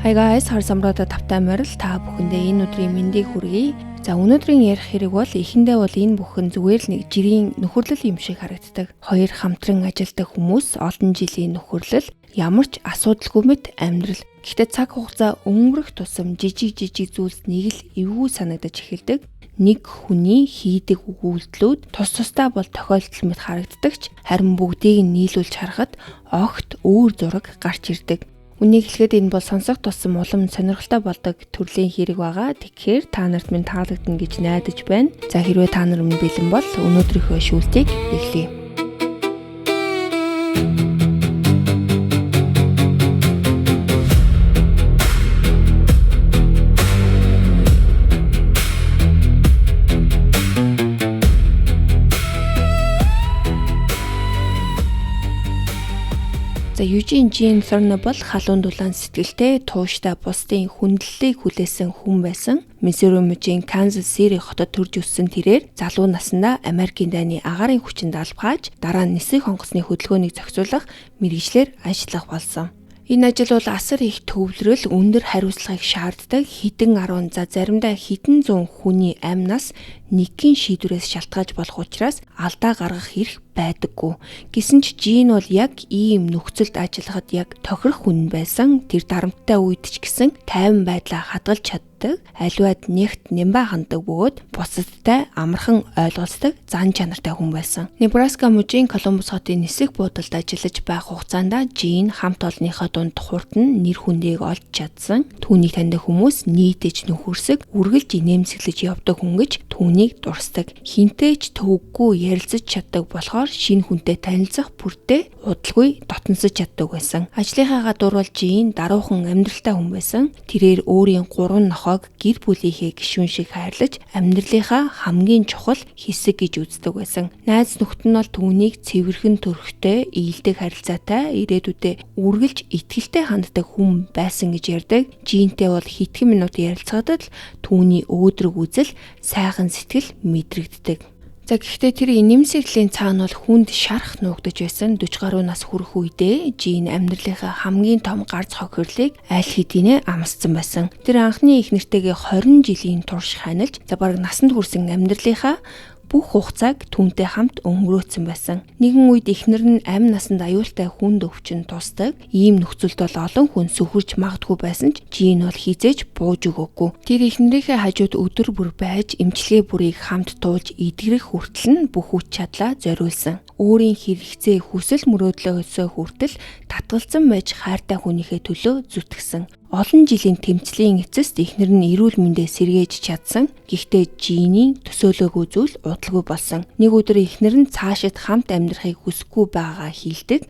Hi guys, хар самруудаа тавтай морил та бүхэндээ энэ өдрийн мэндийг хүргэе. За өнөөдрийн ярих хэрэг бол эхэндээ бол энэ бүхэн зүгээр л нэг жирийн нөхөрлөл юм шиг харагддаг. Хоёр хамтран ажилладаг хүмүүс олон жилийн нөхөрлөл ямар ч асуудалгүй мэт амьдрал. Гэхдээ цаг хугацаа өнгөрөх тусам жижиг жижиг зүйлс нэг л эвгүй санагдаж эхэлдэг. Нэг хүний хийдэг үйлдэлүүд тус тусдаа бол тохиолдол мэт харагддаг ч харин бүгдийг нь нийлүүлж харахад огт өөр зураг гарч ирдэг. Үнийг хэлэхэд энэ бол сонсох тусам улам сонирхолтой болдог төрлийн хэрэг байгаа. Тэгэхээр та нарт минь таалагдана гэж найдаж байна. За хэрвээ та нар минь бэлэн бол өнөөдрийнхөө шүүлтийг эхлэе. За Южин Жин Лорна бол халуун дулаан сэтгэлтэй тууштай бусдын хүндлэлийг хүлээсэн хүн байсан. Миссури мужийн Канзас Сити хотод төрж өссөн тэрээр залуу наснда Америкийн дайны агаарын хүчинд албааж дараа нь нисэх онгоцны хөдөлгөөнийг зохицуулах мэргэжлээр ажиллах болсон. Энэ ажил бол асар их төвлөрөл, өндөр хариуцлагыг шаарддаг хэдэн арван за заримдаа хэдэн зуун хүний амь нас нэгэн шийдвэрээс шалтгаалж болох учраас алдаа гаргах эрх байдаггүй. Гэсэн ч Жин бол яг ийм нөхцөлд ажиллахад яг тохирох хүн байсан. Тэр дарамттай үед ч гэсэн тайван байдлаа хадгалж чаддаг, аливаад нэгт нямбай ханддаг бөгөөд бусадтай амархан ойлголцдог зан чанартай хүн байсан. Небраска мужийн Колумбус хотын нисэх буудалд ажиллаж байх хугацаанд Жин хамт олонныхоо дунд хурдан нэр хүндийг олж чадсан. Түүнийг таньдаг хүмүүс нийтэж нөхөрсөг, үргэлж инээмсэглэж явдаг хүн гэж түүнийг дурсдаг. Хинтэй ч төвөггүй ярилцаж чаддаг болохоор шинэ хүнтэй танилцах бүртээ удалгүй дотносож чаддаг байсан. Ажлынхаа гадуур бол Жин даруухан амьдралтай хүн байсан. Тэрээр өөрийн 3 нохойг гэр бүлийнхээ гишүүн шиг хайрлаж амьдралынхаа хамгийн чухал хэсэг гэж үздэг байсан. Найз нөхдөд нь бол түүнийг цэвэрхэн төрхтэй, ээлдэг харилцаатай, ирээдүйдээ үргэлж итгэлтэй ханддаг хүн байсан гэж ярьдаг. Жинтэй бол хэдхэн минут ярилцахад л түүний өөдрөг үзэл, сайхан сэтгэл мэдрэгддэг. За гэхдээ тэр инээмсэглэлийн цаана бол хүнд шарх нуугдаж байсан. 40 гаруй нас хүрэх үедээ Жин амьдралынхаа хамгийн том гарц хохирлыг аль хэдийнэ амссан байсан. Тэр анхны их нэртэйгээ 20 жилийн турш ханилж, за бараг насанд хүрсэн амьдралынхаа бүх хугацааг түүнтэй хамт өнгөрөөцсөн байсан. Нэгэн үед эхнэр нь амь насанд аюултай хүнд өвчин тусдаг. Ийм нөхцөлд бол олон хүн сөхөрч магадгүй байсан ч Жин бол хизээж бууж өгөөгүй. Тэр эхнэрийнхээ хажууд өдөр бүр байж эмчилгээ бүрийг хамт туулж эдгэрэх хүртэл нь бүх хүч чадлаа зориулсан. Өөрийн хэрэгцээ хүсэл мөрөөдлөөсөө хүртэл татгалзан байж хайртай хүнийхээ төлөө зүтгэсэн. Олон жилийн тэмцлийн эцэст эхнэр нь эрүүл мэндээ сэргээж чадсан. Гэхдээ Жиний төсөөлөөгүй зүйл удалгүй болсон. Нэг өдөр эхнэр нь цаашид хамт амьдрахыг хүсэхгүй байгаагаа хэлдэг.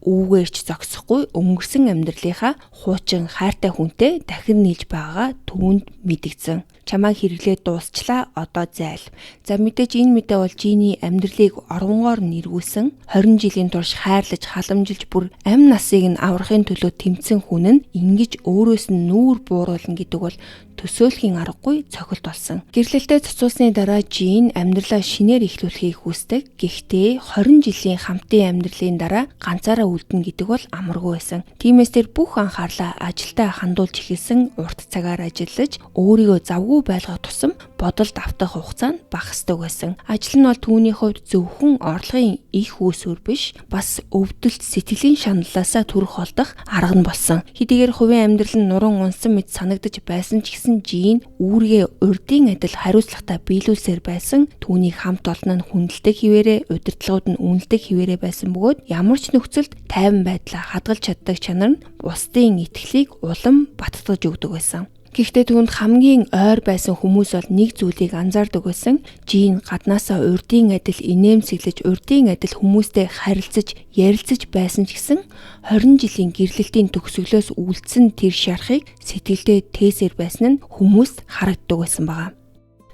Үүгээр ч зогсохгүй өнгөрсөн амьдралынхаа хуучин хайртай хүнтэй дахин нийлж байгаагаа түүнд мэдэгдсэн. Чамайг хэрэглээ дуусчлаа, одоо зайл. За мэдээж энэ мэдээ бол Жиний амьдралыг оронгоор нь эргүүлсэн. 20 жилийн турш хайрлаж, халамжилж бүр амь насыг нь аврахын төлөө тэмцсэн хүн нь ингэж өөрөөс нь нүүр бууруулна гэдэг бол төсөөлхийн аргагүй цохилт болсон. Гэрлэлтэд цоцуулсны дараа Жин амьдралаа шинээр эхлүүлэхийг хүсдэг. Гэхдээ 20 жилийн хамтын амьдралын дараа ганцаараа үлдэнэ гэдэг бол амаргүй байсан. Тиймээс тэр бүх анхаарлаа ажилдаа хандуулж эхэлсэн, урт цагаар ажиллаж, өөрийгөө завгүй байлгах тусам бодолд автах хугацаа нь багасдаг байсан. Ажил нь бол түүний хувьд зөвхөн орлогын их үүсвэр биш, бас өвдөлт сэтгэлийн шаналлаасаа төрөх холдох арга нь болсон. Хэдийгээр хувийн амьдрал нь нуран унсан мэт санагдаж байсан ч гэсэн Жин үүргээ урдын адил хариуцлагатай биелүүлсээр байсан. Түүнийг хамт олон нь хүндэлдэг хിവэрээ, удирдлагууд нь үнэлдэг хിവэрээ байсан бөгөөд ямар ч нөхцөлд тайван байдлаа хадгалж чаддаг чанар нь бусдын итгэлийг улам баттгаж өгдөг байсан. Гэхдээ түүнд хамгийн ойр байсан хүмүүс бол нэг зүйлийг анзаардаг байсан. Жин гаднаасаа урдын адил инээмсэглэж, урдын адил хүмүүстэй харилцаж, ярилцаж байсан ч гэсэн 20 жилийн гэрлэлтийн төгсгөлөөс үлдсэн тэр шархыг сэтгэлдээ тээсээр байсан нь хүмүүст харагддаг байсан байгаа.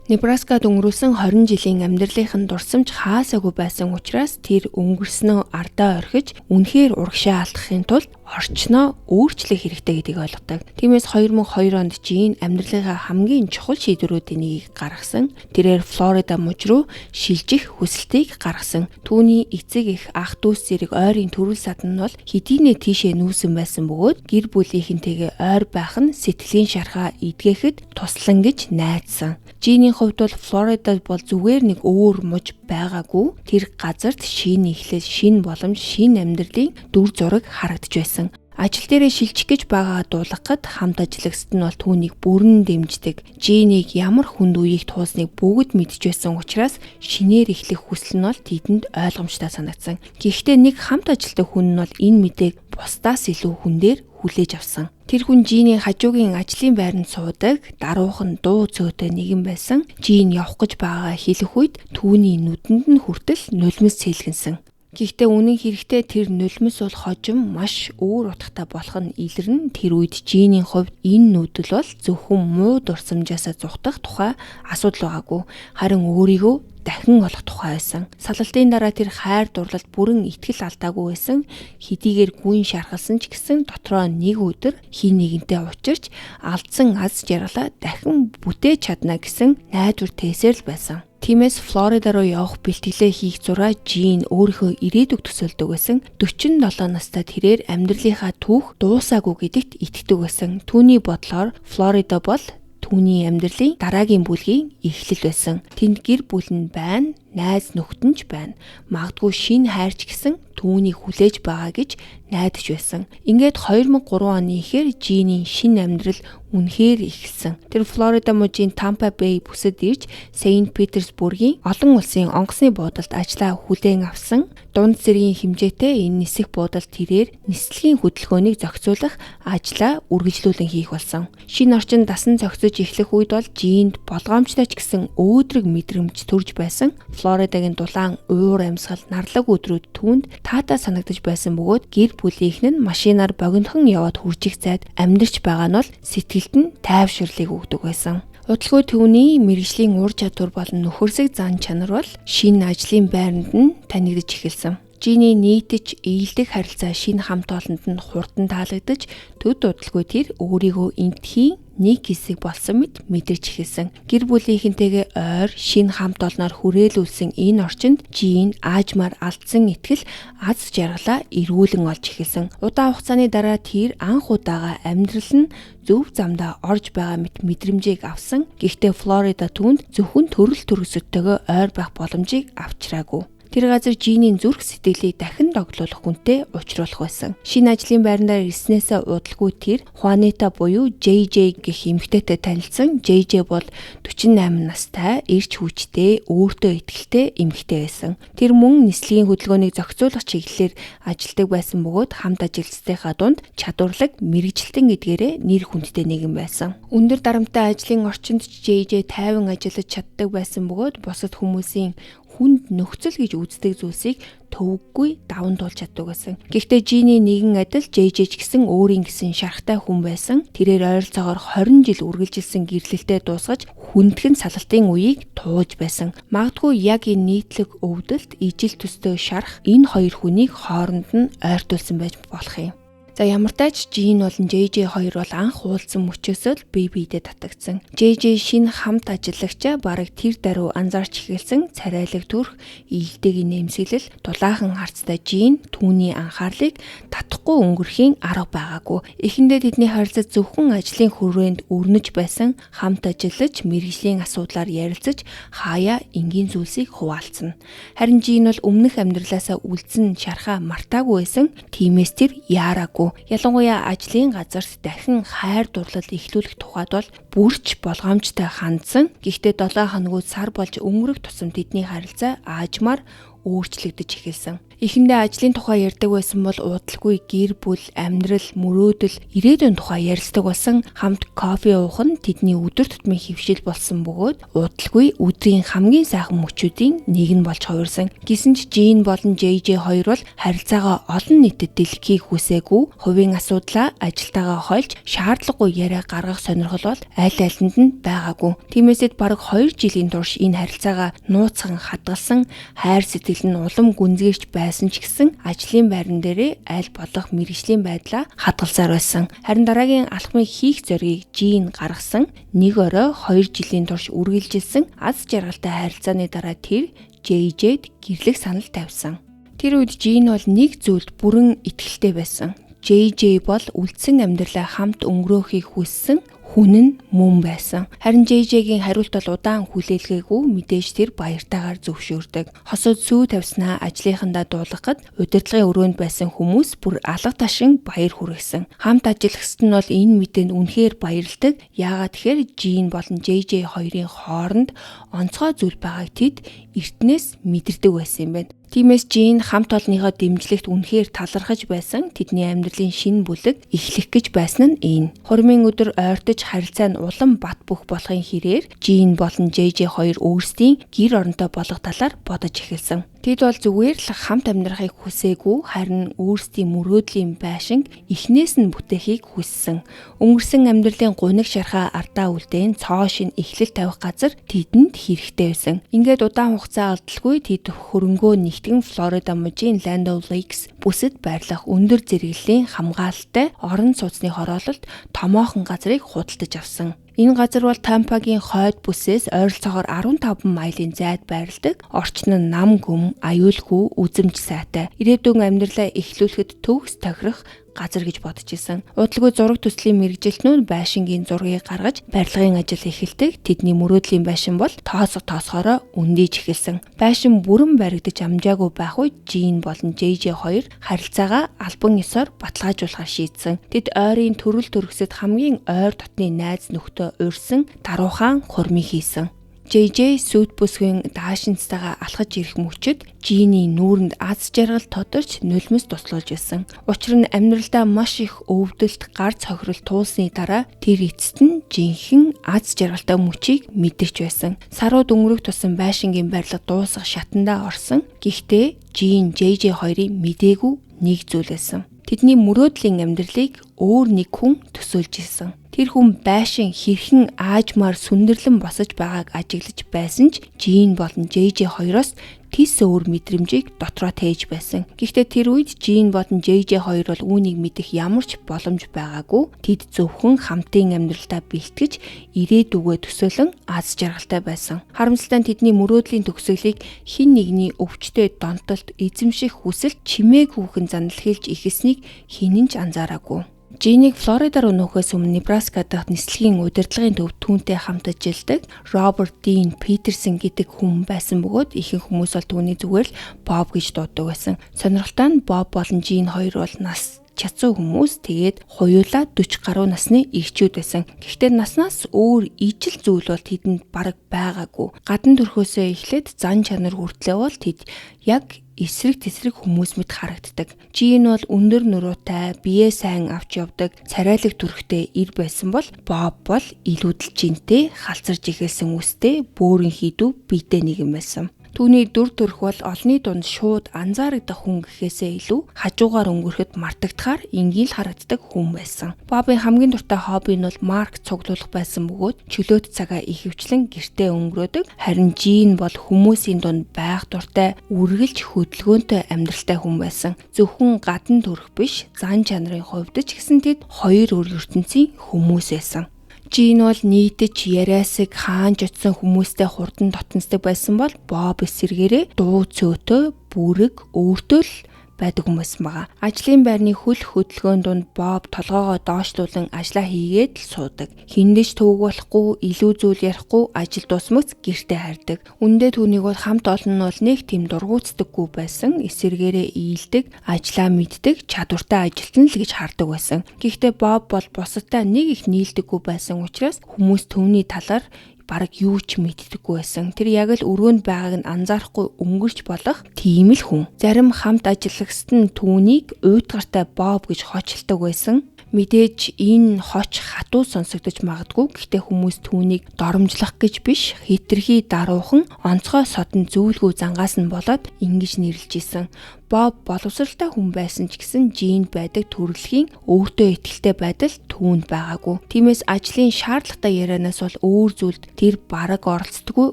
Небраскад өнгөрүүлсэн 20 жилийн амьдралынх нь дурсамж хаасаагүй байсан учраас тэр өнгөрснөө ардаа орхиж үнэхээр урагшаа алдахын тулд орчноо өөрчлөх хэрэгтэй гэдгийг ойлгодог. Тиймээс 2002 онд Жин амьдралынхаа хамгийн чухал шийдвэрүүдийн нэгийг гаргасан. Тэрээр Флорида муж руу шилжих хүсэлтийг гаргасан. Түүний эцэг эх, ах дүүс зэрэг ойрын төрөл садан нь бол хэдийнэ тийшээ нүүсэн байсан бөгөөд гэр бүлийнхэнтэйгээ ойр байх нь сэтгэлийн шархаа эдгэхэд туслан гэж найдсан. Жиний хувьд бол Флорида бол зүгээр нэг өөр муж байгаагүй. Тэр газарт шинэ эхлэл, шинэ боломж, шинэ амьдралын дүр зураг харагдаж байсан. Ажил дээрээ шилжих гэж байгаа дуулгахад хамт ажиллагчид нь бол түүнийг бүрэн дэмждэг. Жинийг ямар хүнд үеийг туусныг бүгд мэдж байсан учраас шинээр эхлэх хүсэл нь бол тэдэнд ойлгомжтой санагдсан. Гэхдээ нэг хамт ажилладаг хүн нь бол энэ мэдээг бусдаас илүү хүн дээр хүлээж авсан. Тэр хүн Жиний хажуугийн ажлын байранд суудаг даруухан дуу цөөтэй нэгэн байсан. Жин явах гэж байгаагаа хэлэх үед түүний нүдэнд нь хүртэл нулимс цэлгэнсэн. Гэхдээ үнэн хэрэгтээ тэр нулимс бол хожим маш өөр утгатай болох нь илэрнэ. Тэр үед Жиний хувьд энэ нүүдэл бол зөвхөн муу дурсамжаасаа зугтах тухай асуудал байгаагүй. Харин өөрийгөө дахин олох тухай байсан. Салалтын дараа тэр хайр дурлалд бүрэн итгэл алдаагүй байсан. Хэдийгээр гүн шархалсан ч гэсэн дотроо нэг өдөр хин нэгэнтэй учирч алдсан аз жаргалаа дахин бүтээж чадна гэсэн найдвар тээсээр л байсан. Тиймээс Флорида руу явах бэлтгэлээ хийх зураа Жин өөрийнхөө ирээдүг төсөөлдөг байсан. 47 настай тэрээр амьдралынхаа түүх дуусаагүй гэдэгт итгэдэг байсан. Түүний бодлоор Флорида бол түүний амьдралын дараагийн бүлгийн эхлэл байсан. Тэнд гэр бүл нь байна, найз нөхдөд нь ч байна. Магадгүй шинэ хайрч гэсэн түүнийг хүлээж байгаа гэж найдаж байсан. Ингээд 2003 оны ихээр Жиний шинэ амьдрал үнэхээр эхэлсэн. Тэр Флорида мужийн Тампа Бэй бүсэд ирж Сейнт Питерсбургийн олон улсын онгоцны буудалд ажлаа хүлээн авсан. Дунд зэргийн хэмжээтэй энэ нисэх буудалд тэрээр нислэгийн хөдөлгөөнийг зохицуулах ажлаа үргэлжлүүлэн хийх болсон. Шинэ орчин дасан зохицож эхлэх үед бол Жинд болгоомжтой ч гэсэн өөдрөг мэдрэмж төрж байсан. Флоридагийн дулаан уур амьсгал, нарлаг өдрүүд түүнд таатай санагдаж байсан бөгөөд гэр бүлийнх нь машинаар богинохон яваад хүрчих зайд амьдарч байгаа нь бол сэтгэлд нь тайвширлыг өгдөг байсан. Удалгүй түүний мэргэжлийн ур чадвар болон нөхөрсөг зан чанар бол шинэ ажлын байранд нь танигдаж эхэлсэн. Жиний нийтж ээлдэг харилцаа шинэ хамт олонд нь хурдан таалагдаж төд удалгүй тэр өөрийгөө энтхийн нэг хэсэг болсон мэт мэдэрч эхэлсэн. Гэр бүлийнхэнтэйгээ ойр шинэ хамт олноор хүрээлүүлсэн энэ орчинд Жин аажмаар алдсан итгэл аз жаргалаа эргүүлэн олж эхэлсэн. Удаан хугацааны дараа тэр анх удаага амьдрал нь зөв замдаа орж байгаа мэт мэдрэмжийг авсан. Гэхдээ Флорида түүнд зөвхөн төрөл төрөсөдтэйгөө ойр байх боломжийг авчираагүй. Тэр газар Жиний зүрх сэтгэлийг дахин догдлуулах хүнтэй учруулах байсан. Шинэ ажлын байрандаа ирснээсээ удалгүй тэр Хуанита буюу JJ гэх эмэгтэйтэй танилцсан. JJ бол 48 настай, эрч хүчтэй, өөртөө итгэлтэй эмэгтэй байсан. Тэр мөн нислэгийн хөдөлгөөнийг зохицуулах чиглэлээр ажилладаг байсан бөгөөд хамт ажилчдынхаа дунд чадварлаг мэргэжилтэн гэдгээрээ нэр хүндтэй нэгэн байсан. Өндөр дарамттай ажлын орчинд JJ тайван ажиллаж чаддаг байсан бөгөөд бусад хүмүүсийн хүнд нөхцөл гэж үздэг зүйлсийг төвөггүй даван туулж чаддаг байсан. Гэхдээ Жиний нэгэн адил JJ ч гэсэн өөрийн гэсэн шархтай хүн байсан. Тэрээр ойролцоогоор 20 жил үргэлжилсэн гэрлэлтээ дуусгаж хүндхэн салалтын үеийг тууж байсан. Магадгүй яг энэ нийтлэг өвдөлт, ижил төстэй шарх энэ хоёр хүнийг хооронд нь ойртуулсан байж болох юм. За ямар тач Жин болон JJ хоёр бол анх уулзсан мөчөөсөө л бие биедээ татагдсан. JJ шинэ хамт ажиллагчаа бараг тэр даруй анзаарч эхэлсэн царайлаг төрх, ээлдэгийн нэмсэглэл, дулаахан харцтай Жин түүний анхаарлыг татахгүй өнгөрөхийн арга байгаагүй. Эхэндээ тэдний харилцаа зөвхөн ажлын хүрээнд өрнөж байсан. Хамт ажиллаж, мэргэжлийн асуудлаар ярилцаж, хаяа энгийн зүйлсийг хуваалцсан. Харин Жин бол өмнөх амьдралаасаа үлдсэн шархаа мартаагүй байсан. Тиймээс тэр яараагүй. Ялангуяа ажлын газарт дахин хайр дурлал эхлүүлэх тухайд бол бүрч болгоомжтой хандсан. Гэхдээ 7 хоногуд сар болж өнгөрөх тусам тэдний харилцаа аажмаар өөрчлөгдөж эхэлсэн. Эхэндээ ажлын тухай ярьдаг байсан бол удалгүй гэр бүл, амьдрал, мөрөөдөл, ирээдүйн тухай ярилцдаг болсон. Хамт кофе уух нь тэдний өдөр тутмын хэвшил болсон бөгөөд удалгүй өдрийн хамгийн сайхан мөчүүдийн нэг нь болж хувирсан. Гэсэн ч Жин болон JJ хоёр бол харилцаагаа олон нийтэд дэлгэхийг хүсээгүй. Хувийн асуудлаа ажилтайгаа хольж шаардлагагүй яриа гаргах сонирхол бол аль алинд нь байгаагүй. Тиймээс эд бараг 2 жилийн турш энэ харилцаагаа нууцхан хадгалсан, хайр сэтгэл нь улам гүнзгийрч байсан ч гэсэн ажлын байран дээрээ аль болох мэргэжлийн байдлаа хадгалсаар байсан. Харин дараагийн алхмыг хийх зоригийг Жин гаргасан. Нэг орой 2 жилийн турш үргэлжилсэн аз жаргалтай харилцааны дараа тэр JJ-д гэрлэх санал тавьсан. Тэр үед Жин бол нэг зүйлд бүрэн итгэлтэй байсан. JJ бол үлдсэн амьдралаа хамт өнгөрөөхийг хүссэн хүн нь мөн байсан. Харин JJ-гийн хариулт бол удаан хүлээлгээгүй, мэдээж тэр баяртайгаар зөвшөөрдөг. Хосод сүү тавьснаа ажлынхандаа дуулгахад удирдлагын өрөөнд байсан хүмүүс бүр алга ташин баяр хүргэсэн. Хамт ажиллагчид нь бол энэ мэдээнд үнэхээр баярладаг. Яагаад тэгэхээр Жин болон JJ хоёрын хооронд онцгой зүйл байгааг тэд эртнээс мэдэрдэг байсан юм байна. Тиймээс Жин хамт олонныхоо дэмжлэгт үнэхээр талархаж байсан. Тэдний амьдралын шинэ бүлэг эхлэх гэж байсан нь энэ. Хурмын өдөр ойртож харилцаа нь улам бат бөх болохын хэрээр Жин болон JJ хоёр өөрсдийн гэр оронтой болох талаар бодож эхэлсэн. Тэд бол зүгээр л хамт амьдрахыг хүсээгүй, харин өөрсдийн мөрөөдлийн байшинг эхнээс нь бүтээхийг хүссэн. Өнгөрсөн амьдралын гуниг шархаа ардаа үлдээн цоо шинэ эхлэл тавих газар тэдэнд хэрэгтэй байсан. Ингээд удаан хугацаа алдалгүй тэд хөрөнгөө нэгтгэн Флорида мужийн Land O'Lakes бүсэд байрлах өндөр зэрэглэлийн хамгаалалтай орон сууцны хороололд томоохон газрыг худалдаж авсан. Энэ газар бол Тампагийн хойд бүсээс ойролцоогоор 15 майлын зайд байрладаг. Орчин нь нам гүм, аюулгүй, үзэмж сайтай. Ирээдүйн амьдралаа эхлүүлэхэд төгс тохирох газар гэж бодож исэн. Удалгүй зураг төслийн мэргэжилтнүүд байшингийн зургийг гаргаж барилгын ажил эхэлдэг. Тэдний мөрөөдлийн байшин бол тооцоо тоосгоороо өндийж эхэлсэн. Байшин бүрэн баригдаж амжаагүй байх үед Жин болон JJ хоёр харилцаагаа албан ёсоор баталгаажуулахар шийдсэн. Тэд ойрын төрөл төрөсөд хамгийн ойр дотны найз нөхдөө урьсан даруйхан хурмыг хийсэн. JJ сүйт бүсгийн даашинцтайгаа алхаж ирэх мөчид Жиний нүүрэнд аз жаргал тодорч нулимс туслуулж байсан. Учир нь амьдралдаа маш их өвдөлт, гар цохирол туулсны дараа тэр эцэст нь жинхэнэ аз жаргалтай мөчийг мэдэрч байсан. Сарууд өнгөрөх тусам байшингийн барилга дуусах шатандаа орсон. Гэхдээ Жин JJ хоёрын мдээгүй нэг зүйл байсан. Тэдний мөрөөдлийн амьдралыг өөр нэг хүн төсөөлж исэн. Тэр хүн байшин хэрхэн аажмаар сүндэрлэн босож байгааг ажиглаж байсан ч Жин болон JJ хоёроос тис өөр мэдрэмжийг дотроо тээж байсан. Гэхдээ тэр үед Жин болон JJ хоёр бол үүнийг мэдэх ямар ч боломж байгаагүй. Тэд зөвхөн хамтын амьдралдаа бэлтгэж ирээдүгөө төсөөлөн аз жаргалтай байсан. Харамсалтай нь тэдний мөрөөдлийн төгсгөлийг хэн нэгний өвчтэй донтолт эзэмших хүсэл чимээгүйхэн занал хэлж эхэлснийг хэн нь ч анзаараагүй. Жинийг Флорида руу нөхөөс өмнө Небраска дахь нислэгийн удирдлагын төв түүнтэй хамт ажилладаг Роберт Дин Питерсон гэдэг хүн байсан бөгөөд ихэнх хүмүүс бол түүний зүгээр л Боб гэж дууддаг байсан. Сонирхолтой нь Боб болон Жин хоёр бол нас чацуу хүмүүс, тэгээд хоёулаа 40 гаруй насны эрчүүд байсан. Гэхдээ наснаас өөр ижил зүйл бол тэдэнд бараг байгаагүй. Гадна төрхөөсөө эхлээд зан чанар хүртлээ бол тэд яг эсрэг тесрэг хүмүүс мэт харагддаг. Жин бол өндөр нуруутай, бие сайн авч явдаг, царайлаг төрхтэй ир байсан бол Боб бол илүүдэл жинтэй, халцарж эхэлсэн үстэй, бөөрийн хийдүү биетэй нэгэн байсан. Түүний дүр төрх бол олонний дунд шууд анзаарагдах хүн гэхээсээ илүү хажуугаар өнгөрөхөд мартагдахаар энгийн л харагддаг хүн байсан. Бобын хамгийн дуртай хобби нь бол марк цуглуулах байсан бөгөөд чөлөөт цагаа ихэвчлэн гэртээ өнгөрөөдөг. Харин Жин бол хүмүүсийн дунд байх дуртай, үргэлж хөдөлгөөнтэй амьдралтай хүн байсан. Зөвхөн гадна төрх биш, зан чанарын хувьд ч гэсэн тэд хоёр өөр ертөнцийн хүмүүс байсан. Жин бол нийтж яриасаг хаанч очсон хүмүүстэй хурдан дотносдог байсан бол Боб эсэргээрээ дуу цөөтөө бүрэг өөртөө л байдаг хүмүүс байгаа. Ажлын байрны хөл хөдөлгөөн дунд Боб толгоогоо доошлуулан ажлаа хийгээд л суудаг. Хэндэж төвөг болохгүй, илүү зүйл ярихгүй, ажил дуусмагц гэртээ харьдаг. Үндэ түүнийг бол хамт олон нь бол нэг тийм дургуутдаггүй байсан. Эсэргээрээ ийлдэг, ажлаа мэддэг, чадвартай ажилтан л гэж хардаг байсан. Гэхдээ Боб бол бусадтай нэг их нийлдэггүй байсан учраас хүмүүс түүний талаар бараг юу ч мэддэггүй байсан. Тэр яг л өрөөнд байгааг нь анзаарахгүй өнгөрч болох тийм л хүн. Зарим хамт ажиллагчид нь түүнийг уйдгартай Боб гэж хоочлдог байсан. Мэдээж энэ хоч хатуу сонсогдож магадгүй. Гэхдээ хүмүүс түүнийг доромжлох гэж биш, хитрхи даруухан онцгой содон зөвлөгөө зангаас нь болоод ингэж нэрлэж исэн. Боб боловсралтай хүн байсан ч гэсэн Жинд байдаг төрөлхийн өөртөө итгэлтэй байдал түүнд байгаагүй. Тиймээс ажлын шаардлагатай ярианаас бол өөр зүйлд тэр бараг оролцдоггүй,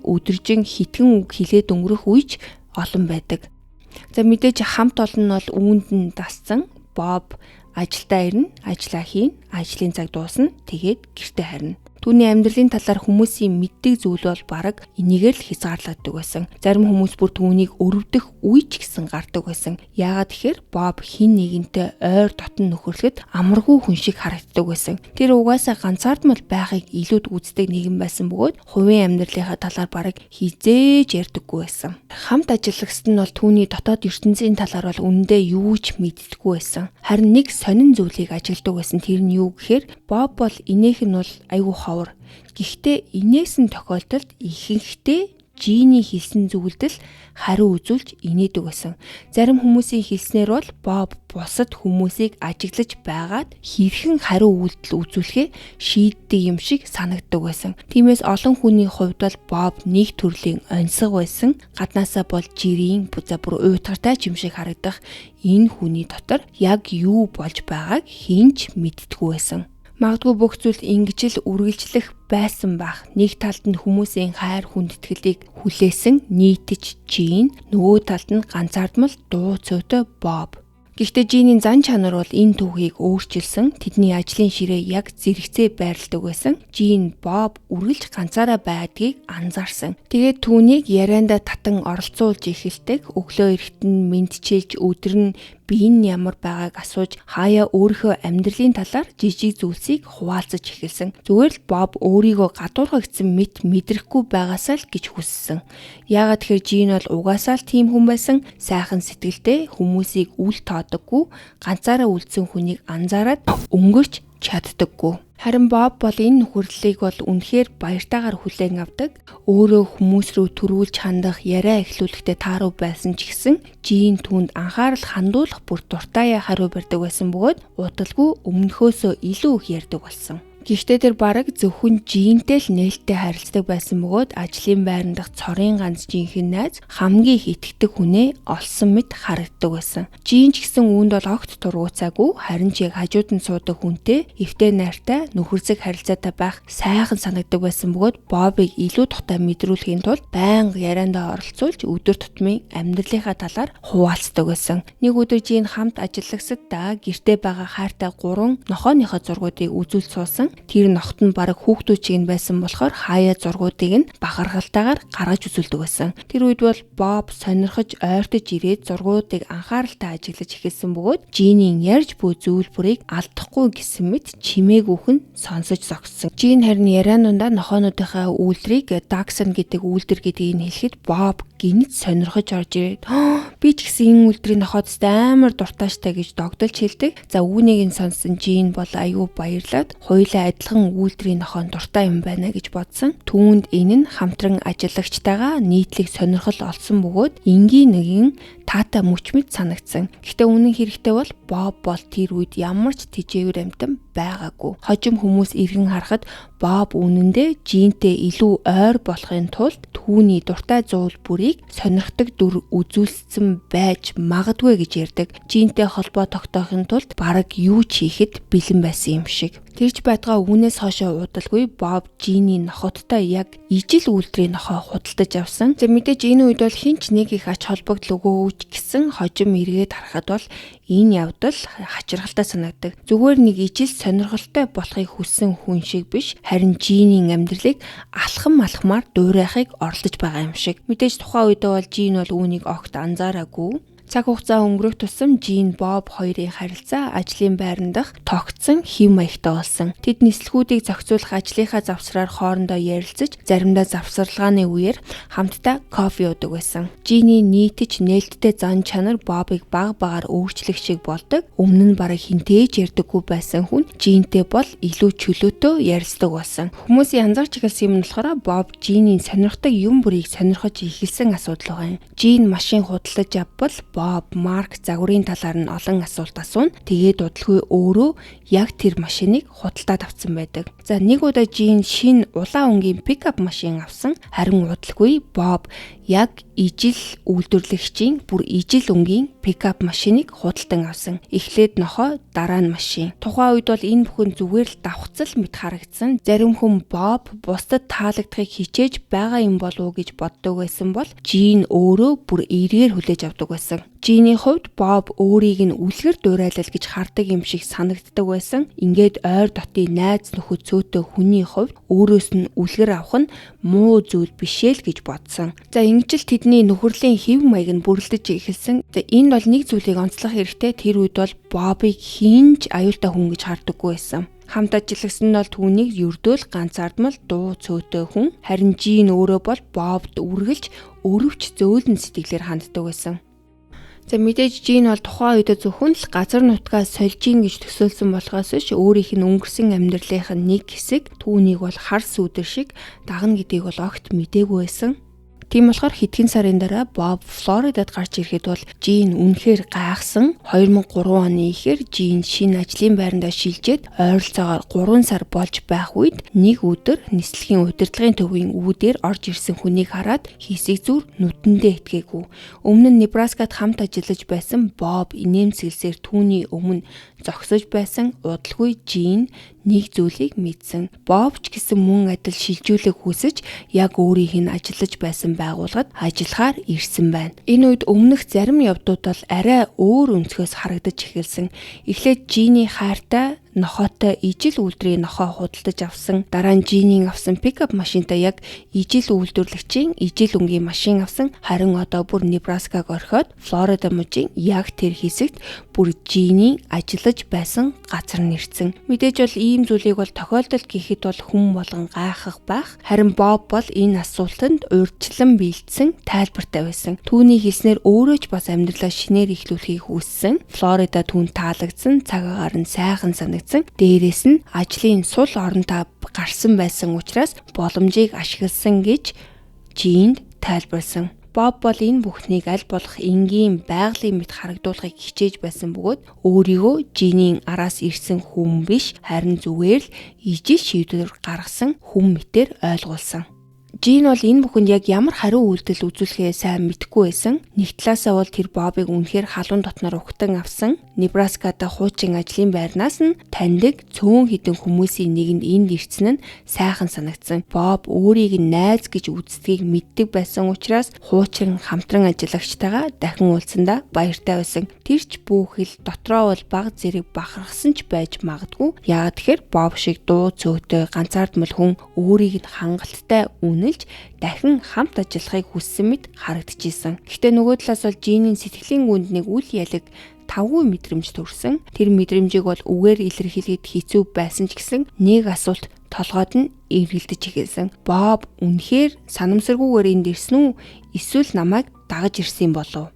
өдөржин хитгэн үг хэлээд өнгөрөх үеч олон байдаг. За мэдээж хамт олон нь бол үүнд нь дассан. Боб ажилдаа ирнэ, ажлаа хийнэ, ажлын цаг дуусна, тэгээд гэртээ харина. Түүний амьдралын талаар хүмүүсийн мэддэг зүйл бол бараг энийгээр л хязгаарлагддаг байсан. Зарим хүмүүс бүр түүнийг өрөвдөх үе ч гэсэн гардаг байсан. Яагаад гэхээр Боб хэн нэгэнтэй ойр дотн нөхөрлөхөд амаргүй хүн шиг харагддаг байсан. Тэр угаасаа ганцаардмал байхыг илүүд үздэг нэгэн байсан бөгөөд хувийн амьдралынхаа талаар бараг хизээж ярьдаггүй байсан. Хамт ажиллагсад нь бол түүний дотоод ертөнцийн талаар бол үнэндээ юу ч мэддэггүй байсан. Харин нэг сонин зүйлийг ажигладаг байсан. Тэр нь юу гэхээр Боб бол инээх нь бол айгүй ховор. Гэхдээ инээсэн тохиолдолд ихэнхдээ Жиний хэлсэн зүйлд л хариу үзүүлж инээдэг байсан. Зарим хүмүүсийн хэлснээр бол Боб бусад хүмүүсийг ажиглаж байгаад хэрхэн хариу үйлдэл үзүүлэхээ шийддэг юм шиг санагддаг байсан. Тиймээс олон хүний хувьд бол Боб нэг төрлийн оньсого байсан. Гаднаасаа бол жирийн за бүр уйтгартай ч юм шиг харагдах энэ хүний дотор яг юу болж байгааг хэн ч мэддэггүй байсан. Магадгүй бүх зүйл ингэж л үргэлжлэх байсан байх. Нэг талд нь хүмүүсийн хайр хүндэтгэлийг хүлээсэн нийтж Жин, нөгөө талд нь ганцаардмал дуу цойтой Боб. Гэхдээ Жиний зан чанар бол энэ түүхийг өөрчилсөн. Тэдний ажлын ширээ яг зэрэгцээ байрладаг байсан. Жин Боб үргэлж ганцаараа байдгийг анзаарсан. Тэгээд түүнийг яриандаа татан оролцуулж эхэлдэг. Өглөө эрэхт нь мэндчилж, өдөр нь бие нь ямар байгааг асууж, хаяа өөрийнхөө амьдралын талаар жижиг зүйлсийг хуваалцаж эхэлсэн. Зүгээр л Боб өөрийгөө гадуурхагдсан мэт мэдрэхгүй байгаасаа л гэж хүссэн. Яагаад тэгэхээр Жин бол угаасаа л тийм хүн байсан. Сайхан сэтгэлтэй, хүмүүсийг үл тоодоггүй, ганцаараа үлдсэн хүнийг анзаараад өнгөрч чаддаггүй. Харин Боб бол энэ нөхөрлөлийг бол үнэхээр баяртайгаар хүлээн авдаг. Өөрөө хүмүүс рүү төрүүлж хандах, яриа эхлүүлэхдээ тааруу байсан ч гэсэн Жин түүнд анхаарал хандуулах бүр дуртайя хариу барьдаг байсан бөгөөд удалгүй өмнөхөөсөө илүү их ярьдаг болсон. Гэхдээ тэр бараг зөвхөн Жинтэй л нээлттэй харилцдаг байсан бөгөөд ажлын байран дах цорын ганц жинхэнэ найз, хамгийн их итгэдэг хүнээ олсон мэт харагддаг байсан. Жин ч гэсэн үүнд бол огт тургууцаагүй, харин ч яг хажууд нь суудаг хүнтэй эвтэй найртай нөхөрсөг харилцаатай байх сайхан санагддаг байсан бөгөөд Бобыг илүү тухтай мэдрүүлэхийн тулд байнга яриандаа оролцуулж өдөр тутмын амьдралынхаа талаар хуваалцдаг байсан. Нэг өдөр Жин хамт ажиллагсадаа гэртээ байгаа хайртай 3 нохооныхоо зургуудыг үзүүлж суусан. Тэр нохот нь бараг хүүхдүүд чиг нь байсан болохоор хаяа зургуудыг нь бахархалтайгаар гаргаж үзүүлдэг байсан. Тэр үед бол Боб сонирхож ойртож ирээд зургуудыг анхааралтай ажиглаж эхэлсэн бөгөөд Жинийн ярьж буй зүйл бүрийг алдахгүй гэсэн мэт чимээгүйхэн сонсож зогссон. Жин харин ярианундаа нохоонуудынхаа үйлдвэрийг Даксон гэдэг үйлдвэр гэдгийг нь хэлэхэд Боб гинэт сонирхож орж ирээд би ч гэсэн энэ үйлдвэрийн нохоодост амар дуртааштай гэж догдолж хэлдэг. За үүнийг нь сонссон Жин бол аюу баярлаад хоёулаа адилхан үйлдвэрийн нохоон дуртай юм байна гэж бодсон. Түүнд энэ нь хамтран ажиллагчтайгаа нийтлэг сонирхол олсон бөгөөд энгийн нэгэн таатай мөч мэт санагдсан. Гэхдээ үнэн хэрэгтээ бол Боб бол тэр үед ямар ч тэжээвэр амьтан байгаагүй. Хожим хүмүүс эргэн харахад Боб үнэндээ Жинтэй илүү ойр болохын тулд түүний дуртай зуул бүрийг сонирхдаг дүр үзүүлсэн байж магадгүй гэж ярьдаг. Жинтэй холбоо тогтоохын тулд бараг юу ч хийхэд бэлэн байсан юм шиг. Тэрч байтугай үүнээс хойшоо удалгүй Боб Жиний нохоттой яг ижил үйлдвэрийн нохоо худалдаж авсан. За мэдээж энэ үед бол хэн ч нэг их ач холбогдол өгөөч гэсэн хожим эргээд харахад бол энэ явдал хачирхалтай санагддаг. Зүгээр нэг ижил сонирхолтой болохыг хүссэн хүн шиг биш, харин Жинийн амьдралыг алхам алхмаар дуурайхыг оролдож байгаа юм шиг. Мэдээж тухайн үедээ бол Жин бол үүнийг огт анзаараагүй. Цаг хугацаа өнгөрөх тусам Жин Боб хоёрын харилцаа ажлын байран дах тогтсон хэв маягтай болсон. Тэд нислэгүүдийг зохицуулах ажлынхаа завсраар хоорондоо ярилцаж, заримдаа завсарлагын үеэр хамтдаа кофе уудаг байсан. Жиний нийтж нээлттэй зан чанар Бобыг баг багаар өөрчлөх шиг болдог. Өмнө нь бараг хинтээж ярьдаггүй байсан хүн Жинтэй бол илүү чөлөөтэй ярилцдаг болсон. Хүмүүсийн анзаарч эхэлсэн юм нь болохоор Боб Жиний сонирхдаг юм бүрийг сонирхож эхэлсэн асуудал байгаа юм. Жин машин худалдаж авбал Боб, Марк загварын талаар нь олон асуулт асууна. Тэгээд удалгүй өөрөө яг тэр машиныг худалдаад авсан байдаг. За, нэг удаа Жин шинэ улаан өнгийн пикап машин авсан. Харин удалгүй Боб яг ижил үйлдвэрлэгчийн бүр ижил өнгийн пикап машиныг худалдан авсан. Эхлээд нохой, дараа нь машин. Тухайн үед бол энэ бүхэн зүгээр л давхцал мэт харагдсан. Зарим хүн Боб бусдад таалагдахыг хичээж байгаа юм болов уу гэж боддог байсан бол Жин өөрөө бүр эргээр хүлээж авдаг байсан. Жиний хувьд Боб өөрийг нь үлгэр дуурайлал гэж хардаг юм шиг санагддаг байсан. Ингээд ойр дотын найз нөхөд цөөтэй хүний хувьд өөрөөс нь үлгэр авах нь муу зүйл биш ээ л гэж бодсон. За, ингэж л тэдний нөхөрлийн хэв маяг нь бүрэлдэж эхэлсэн. За, энд бол нэг зүйлийг онцлох хэрэгтэй. Тэр үед бол Бобыг хэн ч аюултай хүн гэж хардаггүй байсан. Хамт ажиллагсан нь бол түүнийг ердөө л ганцаардмал дуу цөөтэй хүн. Харин Жин өөрөө бол Бобд үргэлж өрөвч зөөлөн сэтгэлээр ханддаг байсан. За, мэдээж Жин бол тухайн үедээ зөвхөн л газар нутгаа сольж ийн гэж төсөөлсөн болохоос биш, өөрийнх нь өнгөрсөн амьдралынх нь нэг хэсэг түүнийг бол хар сүүдэр шиг дагна гэдгийг бол огт мдээгүй байсан. Тийм болохоор хэдхэн сарын дараа Боб Флоридад гарч ирэхэд бол Жин үнэхээр гайхсан. 2003 оны ихээр Жин шинэ ажлын байрандаа шилжээд ойролцоогоор 3 сар болж байх үед нэг өдөр нислэгийн удирдлагын төвийн үүдээр орж ирсэн хүнийг хараад хийсийг зүр нүдэндээ итгээгүй. Өмнө нь Небраскад хамт ажиллаж байсан Боб инээмсэглсээр түүний өмнө зогсож байсан. Удалгүй Жин нэг зүйлийг мэдсэн. Боб ч гэсэн мөн адил шилжүүлэх хүсэж яг өөрийнх нь ажиллаж байсан байгууллагад ажиллахаар ирсэн байна. Энэ үед өмнөх зарим явдлууд бол арай өөр өнцгөөс харагдаж эхэлсэн. Эхлээд Жиний хайртай нохойтой ижил үйлдвэрийн нохой худалдаж авсан. Дараа нь Жинийн авсан пикап машинтай яг ижил үйлдвэрлэгчийн ижил өнгийн машин авсан. Харин одоо бүр Небраскаг орхиод Флорида мужийн яг тэр хэсэгт бүр Жинийн ажиллаж байсан газар нь ирсэн. Мэдээж бол ийм зүйлийг бол тохиолдол гэхэд бол хүн болгон гайхах байх. Харин Боб бол энэ асуултанд урьдчилан бэлдсэн тайлбартай байсан. Түүний хэлснээр өөрөө ч бас амьдралаа шинээр эхлүүлэхийг хүссэн. Флорида түүнд таалагдсан, цаг агаар нь сайхан санагдсан. Дээрээс нь ажлын сул оронтой гарсан байсан учраас боломжийг ашигласан гэж Жинд тайлбарласан. Боб бол энэ бүхнийг аль болох энгийн байгалийн мэт харагдуулахыг хичээж байсан бөгөөд өөрийгөө Жинийн араас ирсэн хүн биш, харин зүгээр л ижил шийдвэр гаргасан хүн мэтээр ойлгуулсан. Жин бол энэ бүхэнд яг ямар хариу үйлдэл үзүүлэхээ сайн мэдэхгүй байсан. Нэг талаасаа бол тэр Бобыг үнэхээр халуун дотноор угтан авсан. Небраскада хуучин ажлын байрнаас нь таньдаг цөөн хэдэн хүмүүсийн нэгэнд энд ирсэн нь сайхан санагдсан. Боб өөрийг нь найз гэж үздгийг мэддэг байсан учраас хуучин хамтран ажиллагчтайгаа дахин уулзсандаа баяртай байсан. Тэр ч бүхэл дотроо бол баг зэрэг бахархсан ч байж магадгүй. Яагаад тэгэхээр Боб шиг дуу цөөтэй ганцаардмал хүн өөрийг нь хангалттай үнэлж дахин хамт ажиллахыг хүссэн мэт харагдчихсэн. Гэхдээ нөгөө талаас бол Жинийн сэтгэлийн гүнд нэг үл ялэг тавгүй мэдрэмж төрсөн. Тэр мэдрэмжийг бол үгээр илэрхийлэхэд хэцүү байсан ч гэсэн нэг асуулт толгойд нь эргэлдэж эхэлсэн. Боб үнэхээр санамсаргүйгээр энд ирсэн үү? Эсвэл намайг дагаж ирсэн болов уу?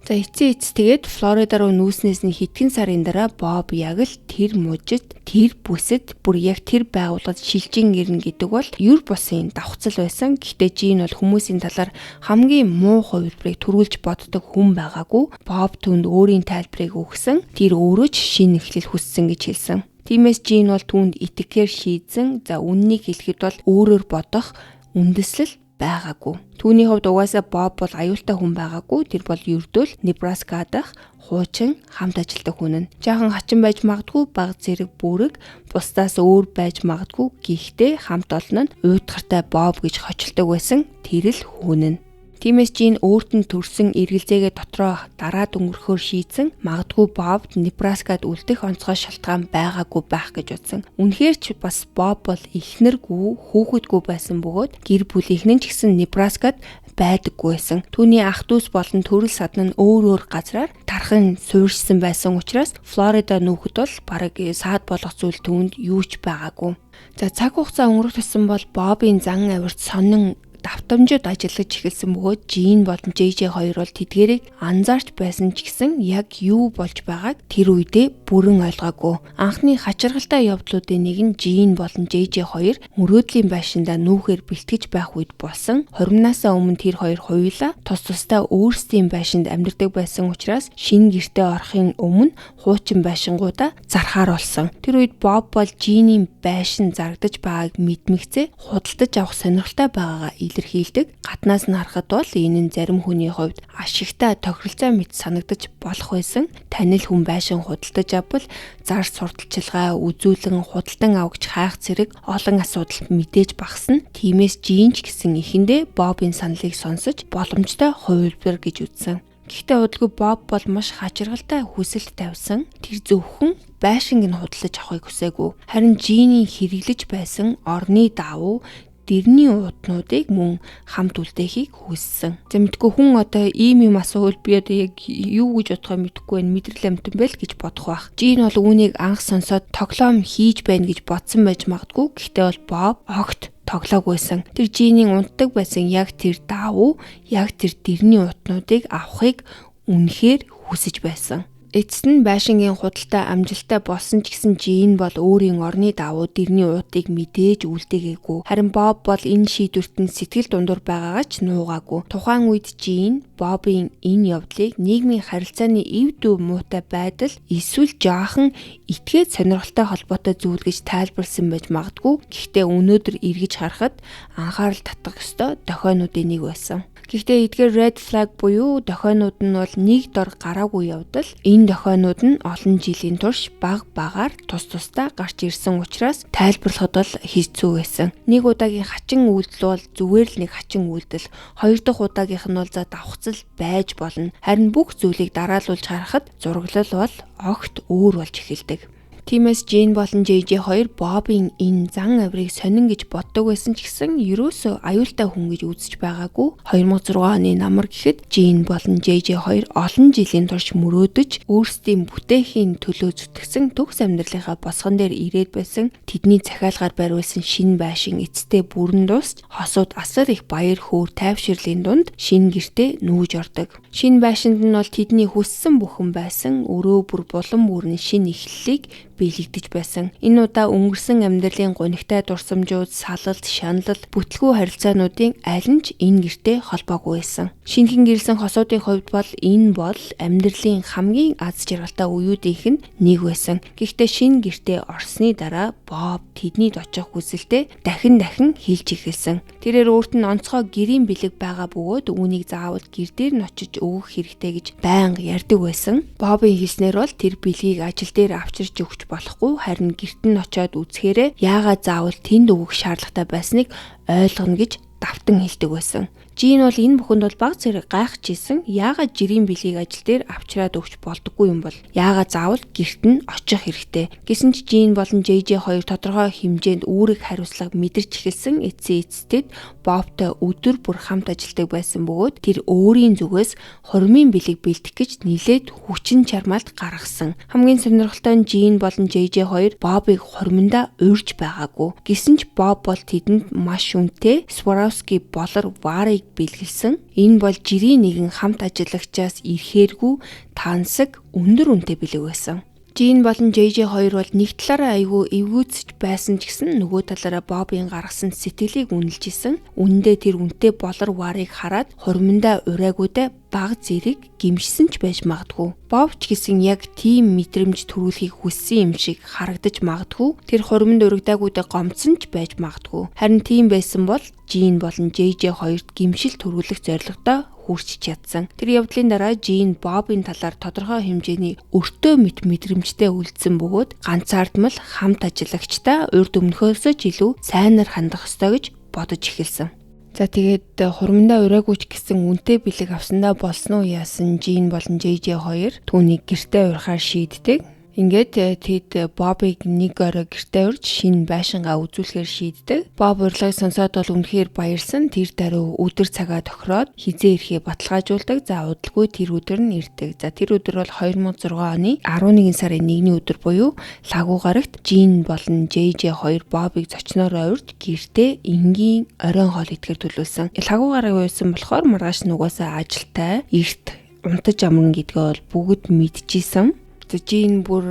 За, эцсийн эц тэгээд Флорида руу нүүснээс нь хэдхэн сарын дараа Боб яг л тэр мужид, тэр бүсэд, бүр яг тэр байгууллагад шилжин ирнэ гэдэг бол ер бусын давхцал байсан. Гэхдээ Жин бол хүмүүсийн талаар хамгийн муу хувилбарыг түрүүлж боддог хүн байгаагүй. Боб түүнд өөрийн тайлбарыг өгсөн. Тэр өөрөө ч шинэ эхлэл хүссэн гэж хэлсэн. Тиймээс Жин бол түүнд итгэхээр шийдсэн. За, үнэнийг хэлэхэд бол өөрөөр бодох үндэслэл байгаагүй. Түүний хувьд угаасаа Боб бол аюултай хүн байгаагүй. Тэр бол ердөө л Небраска дахь хуучин хамт ажилладаг хүн нь. Жаахан хачин байж магадгүй, баг зэрэг бүрэг бусдаас өөр байж магадгүй. Гэхдээ хамт олон нь уйдгартай Боб гэж хочилдог байсан тэр л хүн нь. Тиймээс Жин өөрт нь төрсэн эргэлзээгээ дотроо дараад өнгөрөхөөр шийдсэн. Магадгүй Бобд Небраскад үлдэх онцгой шалтгаан байгаагүй байх гэж бодсон. Үнэхээр ч бас Боб бол эхнэргүй, хүүхэдгүй байсан бөгөөд гэр бүлийнх нь ч гэсэн Небраскад байдаггүй байсан. Түүний ах дүүс болон төрөл садан нь өөр өөр газраар тархан суурьшсан байсан учраас Флорида нүүхэд бол бараг саад болох зүйл түүнд юу ч байгаагүй. За, цаг хугацаа өнгөрөх тусам бол Бобын зан авирт сонин давтамжид ажиллаж эхэлсэн бөгөөд Жин болон JJ хоёр бол тэдгэрийг анзаарч байсан ч гэсэн яг юу болж байгааг тэр үедээ бүрэн ойлгоогүй. Анхны хачиргалтай явдлуудын нэг нь Жин болон JJ хоёр мөрөөдлийн байшиндаа нүүхээр бэлтгэж байх үед болсон. Хормноосоо өмнө тэр хоёр хоёулаа тус тусдаа өөрсдийн байшинд амьдардаг байсан учраас шинэ гэртээ орохын өмнө хуучин байшингуудаа зархаар болсон. Тэр үед Боб бол Жиний байшин зарагдаж байгааг мэдмэгцээ худалдаж авах сонирхолтой байгаагаа илэрхийлдэг. Гаднаас нь харахад бол энэ нь зарим хүний хувьд ашигтай тохиролцоо мэт санагдаж болох байсан. Танил хүн байшин худалдаж авбал зар сурталчилгаа, үзүүлэн, худалдан авагч хайх зэрэг олон асуудал мэдээж багасна. Тиймээс Жин ч гэсэн эхэндээ Бобын саналыг сонсож боломжтой хувилбар гэж үзсэн. Гэхдээ удалгүй Боб бол маш хачиргалтай хүсэлт тавьсан. Тэр зөвхөн байшинг нь худалдаж авахыг хүсээгүй. Харин Жиний хэрэглэж байсан орны давуу дэрний уутнуудыг мөн хамт үлдээхийг хүссэн. За мэдгүй хүн одоо ийм юм асуувал би одоо яг юу гэж бодохоо мэдэхгүй байна. Мэдрэл амтан байл гэж бодох байх. Жин бол үүнийг анх сонсоод тоглоом хийж байна гэж бодсон байж магадгүй. Гэхдээ бол Боб огт тоглоогүйсэн. Тэр Жинийн унтдаг байсан яг тэр давуу, яг тэр дэрний уутнуудыг авахыг үнэхээр хүсэж байсан. Эцэст нь байшингийн худалдаа амжилттай болсон ч гэсэн Жин бол өөрийн орны давуу дэрний уутыг мэдээж үлдээгээгүй. Харин Боб бол энэ шийдвэрт нь сэтгэл дундуур байгаагаа ч нуугаагүй. Тухайн үед Жин Бобын энэ явдлыг нийгмийн харилцааны эв дүү муутай байдал эсвэл жаахан итгээд сонирхолтой холбоотой зүйл гэж тайлбарласан байж магадгүй. Гэхдээ өнөөдөр эргэж харахад анхаарал татах ёстой дохионуудын нэг байсан. Гэхдээ эдгээр red flag буюу дохионууд нь бол нэг дор гараагүй явдал. Энэ дохионууд нь олон жилийн турш баг багаар тус тусдаа гарч ирсэн учраас тайлбарлахад бол хэцүү байсан. Нэг удаагийн хачин үйлдэл бол зүгээр л нэг хачин үйлдэл. Хоёр дахь удаагийнх нь бол за давхцал байж болно. Харин бүх зүйлийг дараалуулж харахад зураглал бол огт өөр болж эхэлдэг. Тиймээс Жин болон JJ хоёр Бобын энэ зан авирыг сонин гэж боддог байсан ч гэсэн ерөөсөө аюултай хүн гэж үзэж байгаагүй. 2006 оны намар гэхэд Жин болон JJ хоёр олон жилийн турш мөрөөдөж өөрсдийн бүтээхийн төлөө зүтгэсэн төгс амьдралынхаа босгон дээр ирээд байсан. Тэдний захиалгаар бариулсан шинэ байшин эцэстээ бүрэн дуусч хосууд асар их баяр хөөр тайвширлын дунд шинэ гэртээ нүүж ордог. Шинэ байшинд нь бол тэдний хүссэн бүхэн байсан. Өрөө бүр булан бүрэн шинэ эхлэлийг биелэгдэж байсан. Энэ удаа өнгөрсөн амьдралын гунигтай дурсамжууд, салалт, шаналл, бүтлгүй харилцаануудын аль нь ч энэ гэртээ холбоогүй байсан. Шинэхэн гэрэлсэн хосуудын хувьд бол энэ бол амьдралын хамгийн аз жаргалтай үеүүдийнх нь нэг байсан. Гэхдээ шинэ гэртээ орсны дараа Боб тэднийд очих хүсэлтээ дахин дахин хэлж эхэлсэн. Тэрээр өөрт нь онцгой гэрийн бэлэг байгаа бөгөөд үүнийг заавал гэр дээр нь очиж өгөх хэрэгтэй гэж байнга ярьдаг байсан. Бобын хэлснээр бол тэр бэлгийг ажил дээр авчирч өгч болохгүй, харин гэрт нь очиод үзэхээрээ яагаад заавал тэнд өгөх шаардлагатай байсныг ойлгоно гэж давтан хэлдэг байсан. Жин бол энэ бүхэнд бол баг зэрэг гайхаж исэн. Яагаад жирийн бэлгийг ажил дээр авчираад өгч болдоггүй юм бол? Яагаад заавал гэрт нь очих хэрэгтэй? Гэсэн ч Жин болон JJ хоёр тодорхой хэмжээнд үүрэг хариуцлага мэдэрч эхэлсэн. Эцсийн эцэст Бобтой өдөр бүр хамт ажилладаг байсан бөгөөд тэр өөрийн зүгээс хурмын бэлэг бэлтгэх гэж нилээд хүчин чармаалт гаргасан. Хамгийн сонирхолтой нь Жин болон JJ хоёр Бобыг хурминдаа урьж байгаагүй. Гэсэн ч Боб бол тэдэнд маш үнэтэй Swarovski болор варыг бэлгэлсэн. Энэ бол жирийн нэгэн хамт ажиллагчаас ирэхээргүй тансаг өндөр үнэтэй бэлэг байсан. Жин болон JJ хоёр бол нэг талаараа айгүй эвгүйцэж байсан ч гэсэн нөгөө талаараа Бобын гаргасан сэтгэлийг үнэлж исэн. Үнэндээ тэр үнэтэй болор варыг хараад хурминдаа урайгуудаа баг зэрэг гимшсэн ч байж магадгүй. Боб ч гэсэн яг тийм мэдрэмж төрүүлэхийг хүссэн юм шиг харагдаж магадгүй. Тэр хурминд урагдаагүйдээ гомдсон ч байж магадгүй. Харин тийм байсан бол Жин болон JJ хоёрт гимшил төрүүлэх зорилготой хүрч чадсан. Тэр явдлын дараа Жин Бобын талаар тодорхой хэмжээний өртөө мэт мэдрэмжтэй үлдсэн бөгөөд ганцаардмал хамт ажиллагчдаа урд өмнөхөөсөө ч илүү сайнаар хандах ёстой гэж бодож эхэлсэн. За тэгээд хурмандаа ураагүй ч гэсэн үнэтэй бэлэг авсандаа болсон уу яасан Жин болон JJ хоёр түүнийг гэртээ урихаар шийддэг. Ингээд тэд Бобыг нэг орой гэртээ урьж шинэ байшингаа үзүүлэхээр шийддэг. Боб урилгыг сонсоод бол үнэхээр баярлсан. Тэр даруй өдөр цагаа тохироод хэзээ ирэхээ баталгаажуулдаг. За, удалгүй тэр өдөр нь ирдэг. За, тэр өдөр бол 2006 оны 11 сарын 1-ний өдөр буюу лагуу гарагт Жин болон JJ хоёр Бобыг зочноороо урьж гэртээ энгийн оройн хоол идэхээр төлөвлөсөн. Лагуу гараг байсан болохоор маргааш нь угаасаа ажилтай эрт унтаж амарна гэдгээ бол бүгд мэдчихсэн. Жин бүр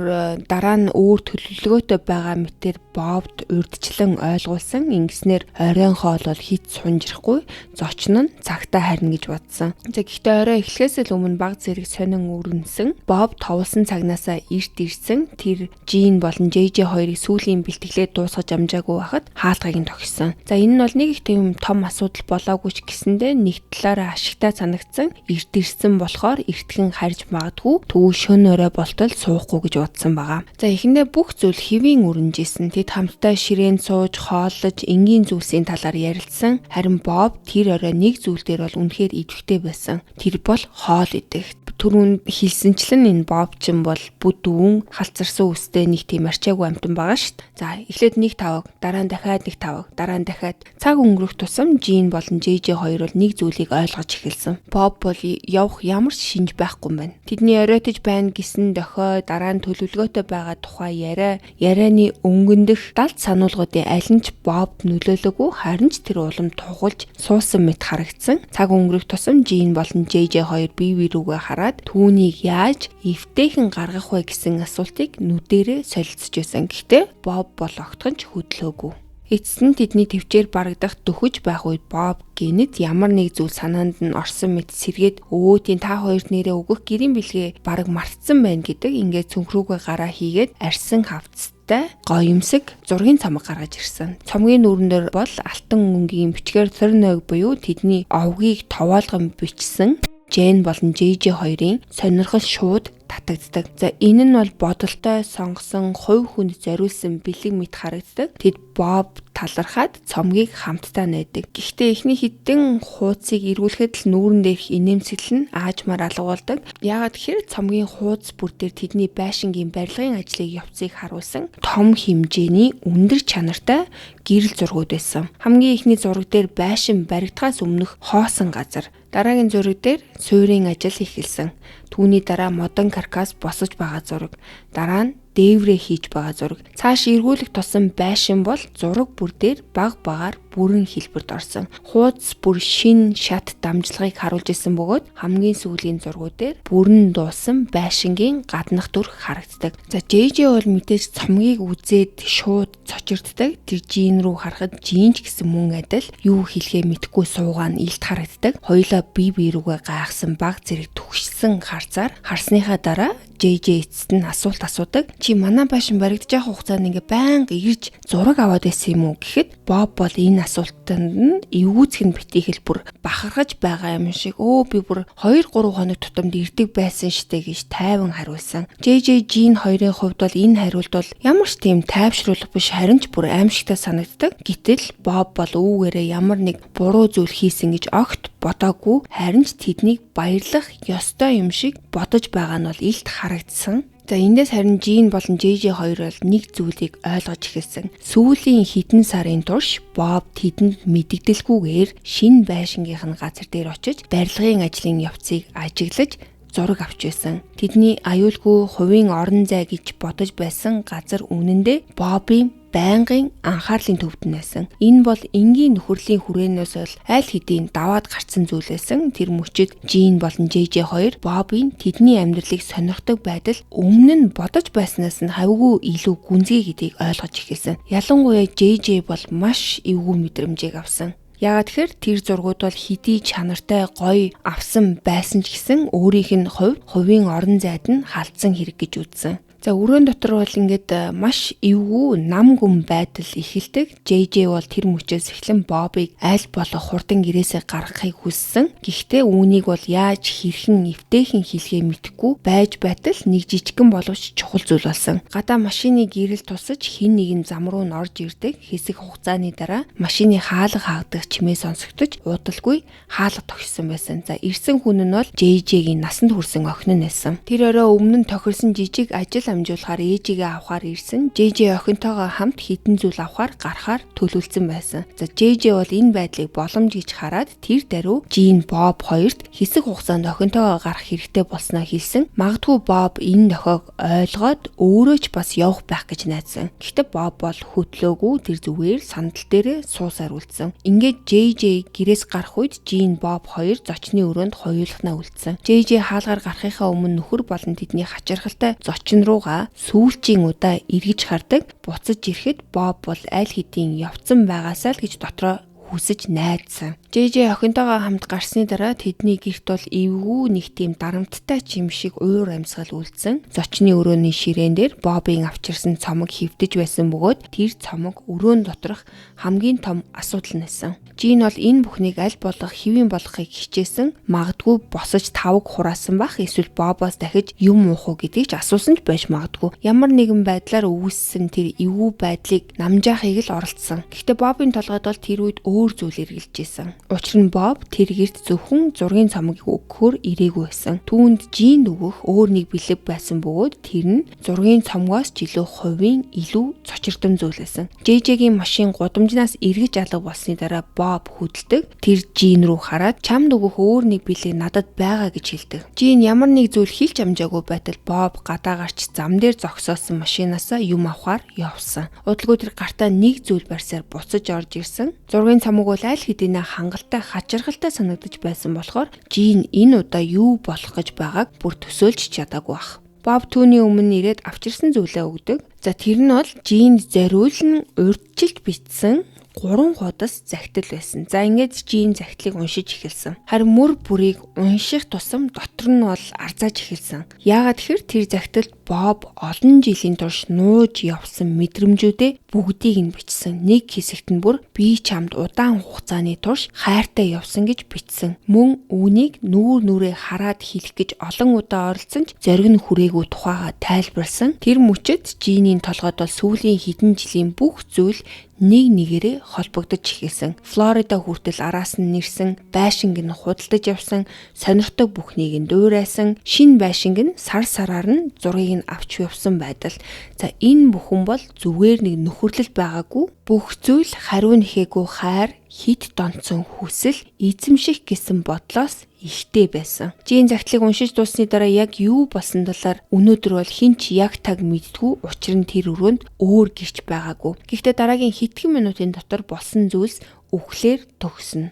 дараа нь өөр төлөвлөгөөтэй байгаа мэтээр Бобд урьдчилан ойлгуулсан. Ингэснээр оройн хоол бол хэт сунжрахгүй, зочин нь цагтаа харина гэж бодсон. За, гэхдээ орой эхлэхээс л өмнө бага зэрэг сонин өрнөсөн. Боб товлсон цагнаасаа эрт ирсэн. Тэр Жин болон JJ хоёрыг сүүлийн бэлтгэлээ дуусгаж амжаагүй байхад хаалгыг нь тохисон. За, энэ нь бол нэг их тийм том асуудал болоогүй ч гэсэндээ нэг талаараа ашигтай санагдсан. Эрт ирсэн болохоор эртхэн харж магадгүй. Тэгвэл шөнө орой болтол суухгүй гэж бодсон байгаа. За, эхэндээ бүх зүйл хэвийн өрнөжсэн. Тэд хамтдаа ширээнд сууж, хооллож, энгийн зүйлсийн талаар ярилцсан. Харин Боб тэр орой нэг зүйл дээр бол үнэхээр идэвхтэй байсан. Тэр бол хоол идэх. Түрүүнд хэлсэнчлэн энэ Боб чинь бол бүд өвөн халцарсан үстэй нэг тийм арчаагүй амтан байгаа шүү дээ. За, эхлээд нэг таваг, дараа нь дахиад нэг таваг, дараа нь дахиад. Цаг өнгөрөх тусам Жин болон JJ хоёр бол нэг зүйлийг ойлгож эхэлсэн. Боб бол явах ямар ч шинж байхгүй юм байна. Тэдний оройтож байна гэсэн дохио, дараа нь төлөвлөгөөтэй байгаа тухай яриа, ярианы өнгөндөх далд сануулгуудын аль нь ч Боб нөлөөлөөгүй, харин ч тэр улам тухалж суусан мэт харагдсан. Цаг өнгөрөх тусам Жин болон JJ хоёр бие бие рүүгээ хараад түүнийг яаж эвтэйхэн гаргах вэ гэсэн асуултыг нүдэрээ солилцож байсан. Гэхдээ Боб бол огтхон ч хөдлөөгүй. Эцэст нь тэдний төвчээр барагдах дөхөж байх үед Боб гэнэт ямар нэг зүйл санаанд нь орсон мэт сэргээд өөтийн та хоёрт нэрээ өгөх гэрийн бэлгээ бараг мартсан байна гэдэг. Ингээд цүнх рүүгээ гараа хийгээд арьсан хавцтай гоёмсог зургийн цомог гаргаж ирсэн. Цомгийн нүүрэн дээр бол алтан өнгийн бичгээр Thornog буюу тэдний овгийг товоолгон бичсэн Жен болон JJ хоёрын сонирхол шууд татагддаг. За, энэ нь бол бодолтой сонгосон хувь хүнд зориулсан бэлэг мэт харагддаг. Тэд Боб талархаад цомгийг хамтдаа нээдэг. Гэхдээ эхний хэдэн хуудсыг эргүүлэхэд л нүүрэн дээрх инээмсэглэл нь аажмаар алга болдог. Яагаад гэхээр цомгийн хуудас бүр дээр тэдний байшингийн барилгын ажлыг явцыг харуулсан том хэмжээний өндөр чанартай гэрэл зургууд байсан. Хамгийн эхний зураг дээр байшин баригдахаас өмнөх хоосон газар. Дараагийн зураг дээр суурийн ажил эхэлсэн. Түүний дараа модон каркас босож байгаа зураг. Дараа нь дээврээ хийж байгаа зураг. Цааш эргүүлэх тусам байшин бол зураг бүр дээр баг багаар бүрэн хэлбэрт орсон. Хуудас бүр шин шат дамжлагыг харуулж исэн бөгөөд хамгийн сүүлийн зургууд дээр бүрэн дуусан байшингийн гаднах дүр харагддаг. За, JJ бол мэдээж цомгийг үзээд шууд цочирддаг. Тэр Жин рүү харахад Жин ч гэсэн мөн адил юу хэлэхээ мэдэхгүй суугаа нь илт харагддаг. Хоёулаа бие бие рүүгээ гайхсан баг зэрэг түгшсэн харцаар харсныхаа дараа JJ эцэст нь асуулт асуудаг. Чи манай байшин баригдаж явах хугацаанд ингээ байнга ирж зураг аваад байсан юм уу гэхэд Боб бол энэ асуултанд нь эвгүүцэх нь битгий хэл бүр бахархаж байгаа юм шиг өө би бүр 2 3 хоног тутамд ирдэг байсан штэ гэж тайван хариулсан. JJ Jean хоёрын хувьд бол энэ хариулт бол ямар ч тийм тайвшруулах биш, харин ч бүр аимшигтай санагддаг. Гэтэл Боб бол үүгээрээ ямар нэг буруу зүйл хийсэн гэж огт бодоогүй, харин ч тэднийг баярлах ёстой юм шиг бодож байгаа нь бол илт харагдсан. За, эндээс харин Жин болон JJ хоёр бол нэг зүйлийг ойлгож эхэлсэн. Сүүлийн хэдэн сарын турш Боб тэдэнд мэдэгдэлгүйгээр шинэ байшингийнх нь газар дээр очиж барилгын ажлын явцыг ажиглаж зураг авч байсан. Тэдний аюулгүй хувийн орон зай гэж бодож байсан газар үнэндээ Бобын байнгын анхаарлын төвд нь байсан. Энэ бол энгийн нөхөрлийн хүрээнээс бол аль хэдийн даваад гарцсан зүйл байсан. Тэр мөчид Жин болон JJ хоёр Бобын тэдний амьдралыг сонирхдаг байдал өмнө нь бодож байснаас нь хавьгүй илүү гүнзгий гэдгийг ойлгож эхэлсэн. Ялангуяа JJ бол маш эвгүй мэдрэмжийг авсан. Яагаад тэгэхээр тэр зургууд бол хэдий чанартай гоё авсан байсан ч гэсэн өөрийнх нь хувь хувийн орон зайд нь халдсан хэрэг гэж үзсэн. За, өрөөн дотор бол ингээд маш эвгүй нам гүм байдал эхэлдэг. JJ бол тэр мөчөөс эхлэн Бобыг аль болох хурдан гэрээсээ гаргахыг хүссэн. Гэхдээ үүнийг бол яаж хэрхэн эвтэйхэн хэлэхээ мэдэхгүй байж байтал нэг жижигхэн боловч чухал зүйл болсон. Гадаа машины гэрэл тусаж хэн нэгэн зам руу нь орж ирдэг. Хэсэг хугацааны дараа машины хаалга хаагдах чимээ сонсогдож удалгүй хаалга тохисон байсан. За, ирсэн хүн нь бол JJ-гийн насанд хүрсэн охин нь байсан. Тэр орой өмнө нь тохирсон жижиг ажил амжуулахаар ээжигээ авахар ирсэн. JJ охинтойгоо хамт хідэн зүйл авахар гарахаар төлөвлөсөн байсан. За JJ бол энэ байдлыг боломж гэж хараад тэр даруй Жин, Боб хоёрт хэсэг хугацаанд охинтойгоо гарах хэрэгтэй болсноо хэлсэн. Магадгүй Боб энэ нохойг ойлгоод өөрөө ч бас явах байх гэж найдсан. Гэхдээ Боб бол хөдлөөгүй, тэр зүгээр сандал дээрээ суусаар үлдсэн. Ингээд JJ гэрээс гарах үед Жин, Боб хоёр зочны өрөөнд хоёулахнаа үлдсэн. JJ хаалгаар гарахынхаа өмнө нөхөр болон тэдний хачирхалтай зочин руугаа сүүлчийн удаа эргэж хардаг. Буцаж ирэхэд Боб бол аль хэдийн явцсан байгаасаа л гэж дотроо хүсэж найдсан. JJ охинтойгоо хамт гарсны дараа тэдний гэрт бол эвгүй нэг тийм дарамттай ч юм шиг уур амьсгал үлдсэн. Зочны өрөөний ширээн дээр Бобын авчирсан цомог хөвдөж байсан бөгөөд тэр цомог өрөөн доторх хамгийн том асуудал нь байсан. Жин бол энэ бүхнийг аль болох хэвийн болгохыг хичээсэн. Магадгүй босож тавг хураасан бах, эсвэл Бобоос дахиж юм уух уу гэдгийг ч асуусан ч байж магадгүй. Ямар нэгэн байдлаар үүссэн тэр эвгүй байдлыг намжаахыг л оролдсон. Гэхдээ Бобын толгойд бол тэр үед өөр зүйл эргэлж исэн. Учир нь Боб тэр гэрт зөвхөн зургийн цомгийг өгөхөөр ирээгүй байсан. Түүнд Жинд өгөх өөр нэг бэлэг байсан бөгөөд тэр нь зургийн цомгоос ч илүү хувийн, илүү цочирдом зүйл байсан. JJ-гийн машин гудамжнаас эргэж алга болсны дараа Боб хөдөлдөг. Тэр Жин рүү хараад чамд өгөх өөр нэг бэлэг надад байгаа гэж хэлдэг. Жин ямар нэг зүйл хэлж амжаагүй байтал Боб гадаа гарч зам дээр зогсоосон машинаасаа юм авахар явсан. Удалгүй тэр гартаа нэг зүйл барьсаар буцаж орж ирсэн. Зургийн цомог бол аль хэдийнэ хангалттай хачирхалтай санагдаж байсан болохоор Жин энэ удаа юу болох гэж байгааг бүр төсөөлж чадаагүй байх. Боб түүний өмнө ирээд авчирсан зүйлээ өгдөг. За тэр нь бол Жинд зориулан урьдчилж бичсэн 3 хуудас захидал байсан. За ингээд Жин захидлыг уншиж эхэлсэн. Харин мөр бүрийг унших тусам дотор нь бол арзааж эхэлсэн. Яагаад гэхээр тэр захидалд Боб олон жилийн турш нууж явсан мэдрэмжүүдээ бүгдийг нь бичсэн. Нэг хэсэгт нь бүр би чамд удаан хугацааны турш хайртай явсан гэж бичсэн. Мөн үүнийг нүүр нүрээ хараад хэлэх гэж олон удаа оролдсон ч зориг нь хүрээгүй тухайгаа тайлбарлсан. Тэр мөчөд Жинийн толгойд бол сүүлийн хэдэн жилийн бүх зүйл нэг нэгээрээ холбогдож эхэлсэн. Флорида хүртэл араас нь нэрсэн, байшинг нь худалдаж явсан, сонирхдаг бүхнийг нь дуурайсан, шинэ байшинг нь сар сараар нь зургийг нь авч явсан байдал. За энэ бүхэн бол зүгээр нэг нөхөрлөл байгаагүй. Бүх зүйл хариу нэхээгүй хайр, хит донцсон хүсэл, эзэмших гэсэн бодлоос ихтэй байсан. Жин захидлыг уншиж дууссаны дараа яг юу болсон талаар өнөөдөр бол хэн ч яг таг мэддэггүй. Учир нь тэр өрөөнд өөр гэрч байгаагүй. Гэхдээ дараагийн хэдхэн минутын дотор болсон зүйлс үхлээр төгснө.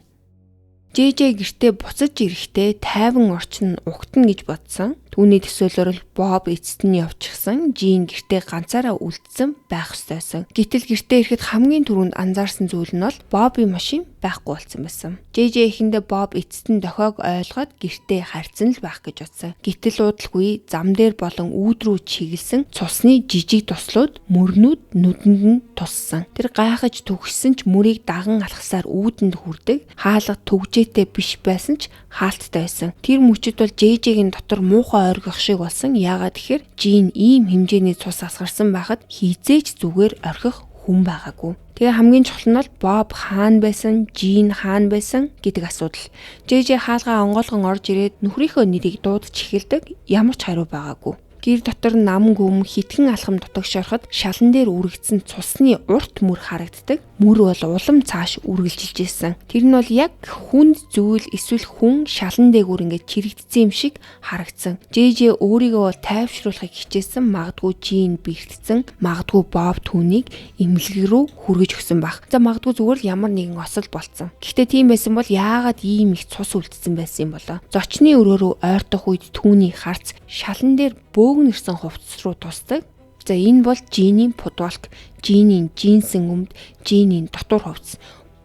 JJ гэртээ буцаж ирэхдээ тайван орчин угтана гэж бодсон. Түүний төсөөлөөр л Боб эцэст нь явчихсан, Жин гэртээ ганцаараа үлдсэн байх ёстойсон. Гэтэл гэртээ ирэхэд хамгийн түрүүнд анзаарсан зүйл нь бол Бобын машин байхгүй болсон байсан. JJ эхэндээ Боб эцэст нь дохиог ойлгоод гэртээ харьцсан л байх гэж бодсон. Гэтэл удалгүй зам дээр болон үүд рүү чиглэсэн цусны жижиг туслууд мөрнүүд нүдэнд нь туссан. Тэр гайхаж түгшсэн ч мөрийг даган алхасаар үүдэнд хүрдэг. Хаалга түгжээтэй биш байсан ч хаалттай байсан. Тэр мөчид бол JJ-гийн дотор муухай оргих шиг болсон. Яагаад гэхээр Жин ийм хэмжээний цус асгарсан байхад хизээч зүгээр орхих хүн байгаагүй. Тэгээ хамгийн чухал нь бол Боб хаана байсан, Жин хаана байсан гэдэг асуудал. JJ хаалгаа онгойлгон орж ирээд нөхрийнхөө нэрийг дуудаж эхэлдэг. Ямар ч хариу байгаагүй. Гэр дотор нам гүм хитгэн алхам дутагш ороход шалан дээр үргэцсэн цусны урт мөр харагддаг. Мөр бол улам цааш үргэлжилж исэн. Тэр нь бол яг хүнд зүйл эсвэл хүн шалан дээгүүр ингээд чирэгдсэн юм шиг харагдсан. JJ өөрийгөө бол тайвшруулахыг хичээсэн. Магадгүй Жин бэртсэн, магадгүй Боб түүнийг эмнэлэг рүү хүргэж өгсөн байх. За магадгүй зүгээр л ямар нэгэн осол болцсон. Гэхдээ тийм байсан бол яагаад ийм их цус үлдсэн байсан юм болоо? Зочны өрөө рүү ойртох үед түүний харц шалан дээр бөөгнөрсөн хувцас руу тусдаг. За энэ бол Жинийн футболк, Жинийн джинсэн өмд, Жинийн дотуур хувцас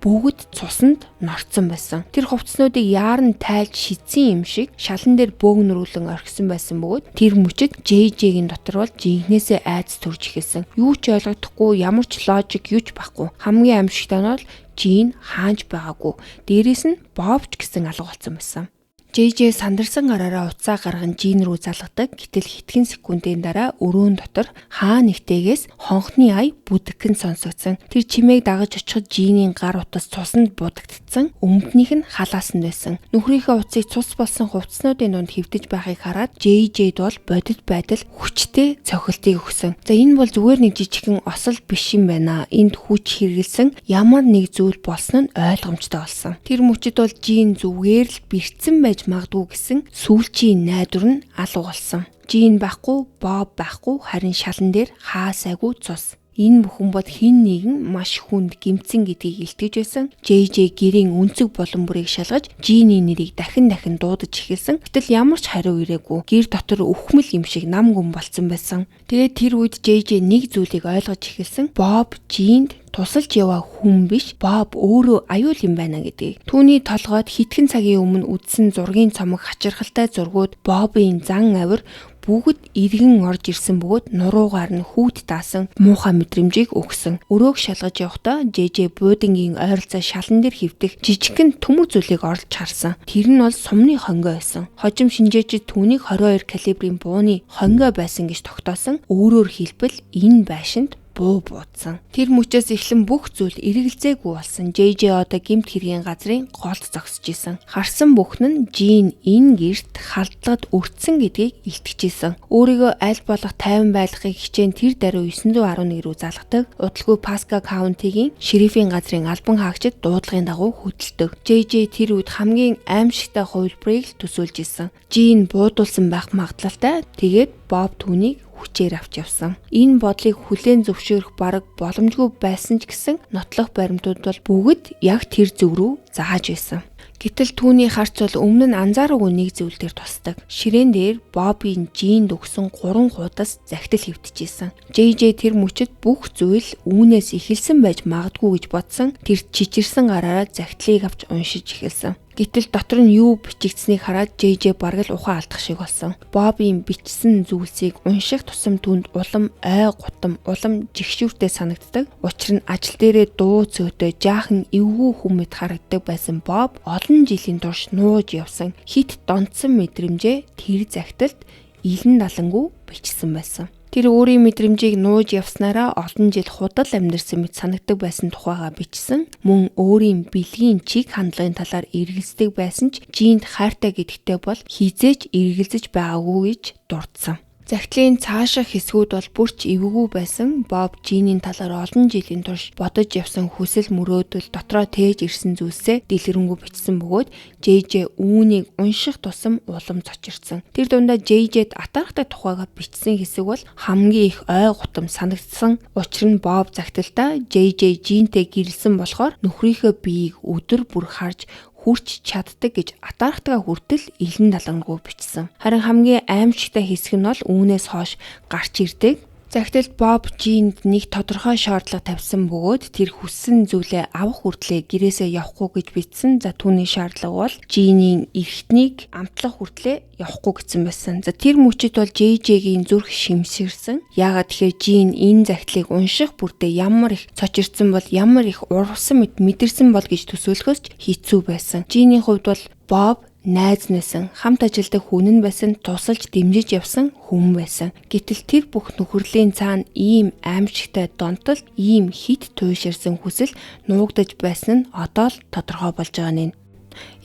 бүгд цуснд норцсон байсан. Тэр хувцснуудыг яаран тайлж шидсэн юм шиг шалан дээр бөөгнөрүүлэн орхисон байсан бөгөөд тэр мөчид JJ-гийн дотор бол жинхнээсээ айдас төрж эхэлсэн. Юу ч ойлгохдохгүй, ямар ч логик юу ч байхгүй. Хамгийн аимшигтай нь бол Жин хаанч байгаагүй. Дээрээс нь Боб ч гэсэн алга болсон байсан. JJ сандарсан гараараа утсаа гарган Жин рүү залгадаг. Гэтэл хэдхэн секундын дараа өрөөн дотор хаа нэгтэйгээс хонхны ая бүдэгхэн сонсогдсон. Тэр чимээг дагаж очиход Жиний гар утас цуснд будагдсан. Өмднийх нь халаасанд байсан. Нөхрийнхөө утсыг цус болсон хувцснуудын дунд хэвтэж байхыг хараад JJ-д бол бодит байдал хүчтэй цохилтыг өгсөн. За энэ бол зүгээр нэг жижигхэн осол биш юм байна. Энд хүч хэрэгэлсэн ямар нэг зүйл болсон нь ойлгомжтой болсон. Тэр мөчид бол Жин зүгээр л бэртсэн байж магадгүй гэсэн сүүлчийн найдвар нь алга болсон. Жин байхгүй, Боб байхгүй, харин шалан дээр хаа сайгүй цус. Энэ бүхэн бод хэн нэгэн маш хүнд гэмтсэн гэдгийг илтгэж байсан. JJ гэрийн өнцөг болон бүрийг шалгаж Жиний нэрийг дахин дахин дуудаж эхэлсэн. Гэтэл ямар ч хариу ирээгүй. Гэр дотор өхмөл юм шиг нам гүн болцсон байсан. Тэгээд тэр үед JJ нэг зүйлийг ойлгож эхэлсэн. Боб Жинд тусалж яваа хүн биш, Боб өөрөө аюул юм байна гэдгийг. Түүний толгойд хэдхэн цагийн өмнө үзсэн зургийн цомог хачирхалтай зургууд Бобын зан авир бүгд эргэн орж ирсэн бөгөөд нуруугаар нь хүүт даасан муухай мэдрэмжийг өгсөн. Өрөөг шалгаж явахдаа JJ буудангийн ойролцоо шалан дээр хэвтэх жижигхэн төмөр зүйлийг орлож харсан. Тэр нь бол сумны хонгой байсан. Хожим шинжээчид түүнийг 22 калибрын бууны хонгой байсан гэж тогтоосон. Өөрөөр хэлбэл энэ байшинд буу буудсан. Тэр мөчөөс эхлэн бүх зүйл эргэлзээгүй болсон. JJ одоо гэмт хэргийн газрын голд зогсож исэн. Харсан бүхэн нь Жин энэ гэрт халдлагад өртсөн гэдгийг илтгэжсэн. Өөрийгөө аль болох тайван байлгахыг хичээн тэр даруй 911 рүү залгадаг. Удалгүй Паска Каунтигийн шерифийн газрын албан хаагчид дуудлагын дагуу хөдөлдөг. JJ тэр үед хамгийн аимшигтай хувилбарыг л төсөөлж исэн. Жин буудулсан байх магадлалтай. Тэгээд Боб түүнийг хүчээр авч явсан. Энэ бодлыг хүлээн зөвшөөрөх бараг боломжгүй байсан ч гэсэн нотлох баримтууд бол бүгд яг тэр зөв рүү зааж байсан. Гэтэл түүний харц бол өмнө нь анзаараагүй нэг зүйл дээр тусдаг. Ширээн дээр Бобийн Жинд өгсөн 3 хуудас захидал хэвтэжсэн. JJ тэр мөчид бүх зүйл үүнээс эхэлсэн байж магадгүй гэж бодсон. Тэр чичирсэн гараараа захидлыг авч уншиж эхэлсэн. Гэтэл дотор нь юу бичигдсэнийг хараад JJ бараг л ухаан алдах шиг болсон. Бобийн бичсэн зүйлсийг унших тусам түүнд улам ой гутам, улам жигшүүртэй санагддаг. Учир нь ажил дээрээ дуу цөөтэй жаахан эвгүй хүн мэт харагддаг байсан Боб олон жилийн турш нууж явсан хит донтсон мэдрэмжээ тэр захидалд илэн далангүй бичсэн байсан. Тэр өөрийн мэдрэмжийг нууж явснараа олон жил худал амьдарсан мэт санагддаг байсан тухайгаа бичсэн. Мөн өөрийн бэлгийн чиг хандлагын талаар эргэлздэг байсан ч Жинд хайртай гэдэгтээ бол хизээч эргэлзэж байгаагүй гэж дурдсан. Захидлын цаашах хэсгүүд бол бүрч эвгүй байсан. Боб Жиний талаар олон жилийн турш бодож явсан хүсэл мөрөөдөл дотроо тээж ирсэн зүйлсээ дэлгэрэнгүй бичсэн бөгөөд JJ үүнийг унших тусам улам цочирдсан. Тэр дундаа JJ-д атаархтай тухайгаа бичсэн хэсэг бол хамгийн их ой гутам санагдсан. Учир нь Боб захидалдаа JJ Жинтэй гэрэлсэн болохоор нөхрийнхөө биеийг өдөр бүр харж хүрч чаддаг гэж атаархтайгаа хүртэл илэн далангүй бичсэн. Харин хамгийн аимшигтай хэсэг нь бол үүнээс хойш гарч ирдэг. Захидалд Боб Жинд нэг тодорхой шаардлага тавьсан бөгөөд тэр хүссэн зүйлээ авах хүртлээр гэрээсээ явахгүй гэж бичсэн. За түүний шаардлага бол Жиний эрхтнийг амтлах хүртлээр явахгүй гэсэн байсан. За тэр мөчид бол JJ-гийн зүрх шимширсэн. Яагаад тэгэхээр Жин энэ захидлыг унших бүрдээ ямар их цочирдсан бол ямар их урвсан мэт мэдэрсэн бол гэж төсөөлөхөөс ч хэцүү байсан. Жиний хувьд бол Боб найз байсан, хамт ажилладаг хүн нь байсан, тусалж дэмжиж явсан хүн байсан. Гэтэл тэр бүх нөхөрлийн цаана ийм аимшигтай донтол, ийм хит туйширсан хүсэл нуугдаж байсан нь одоо л тодорхой болж байгаа нь.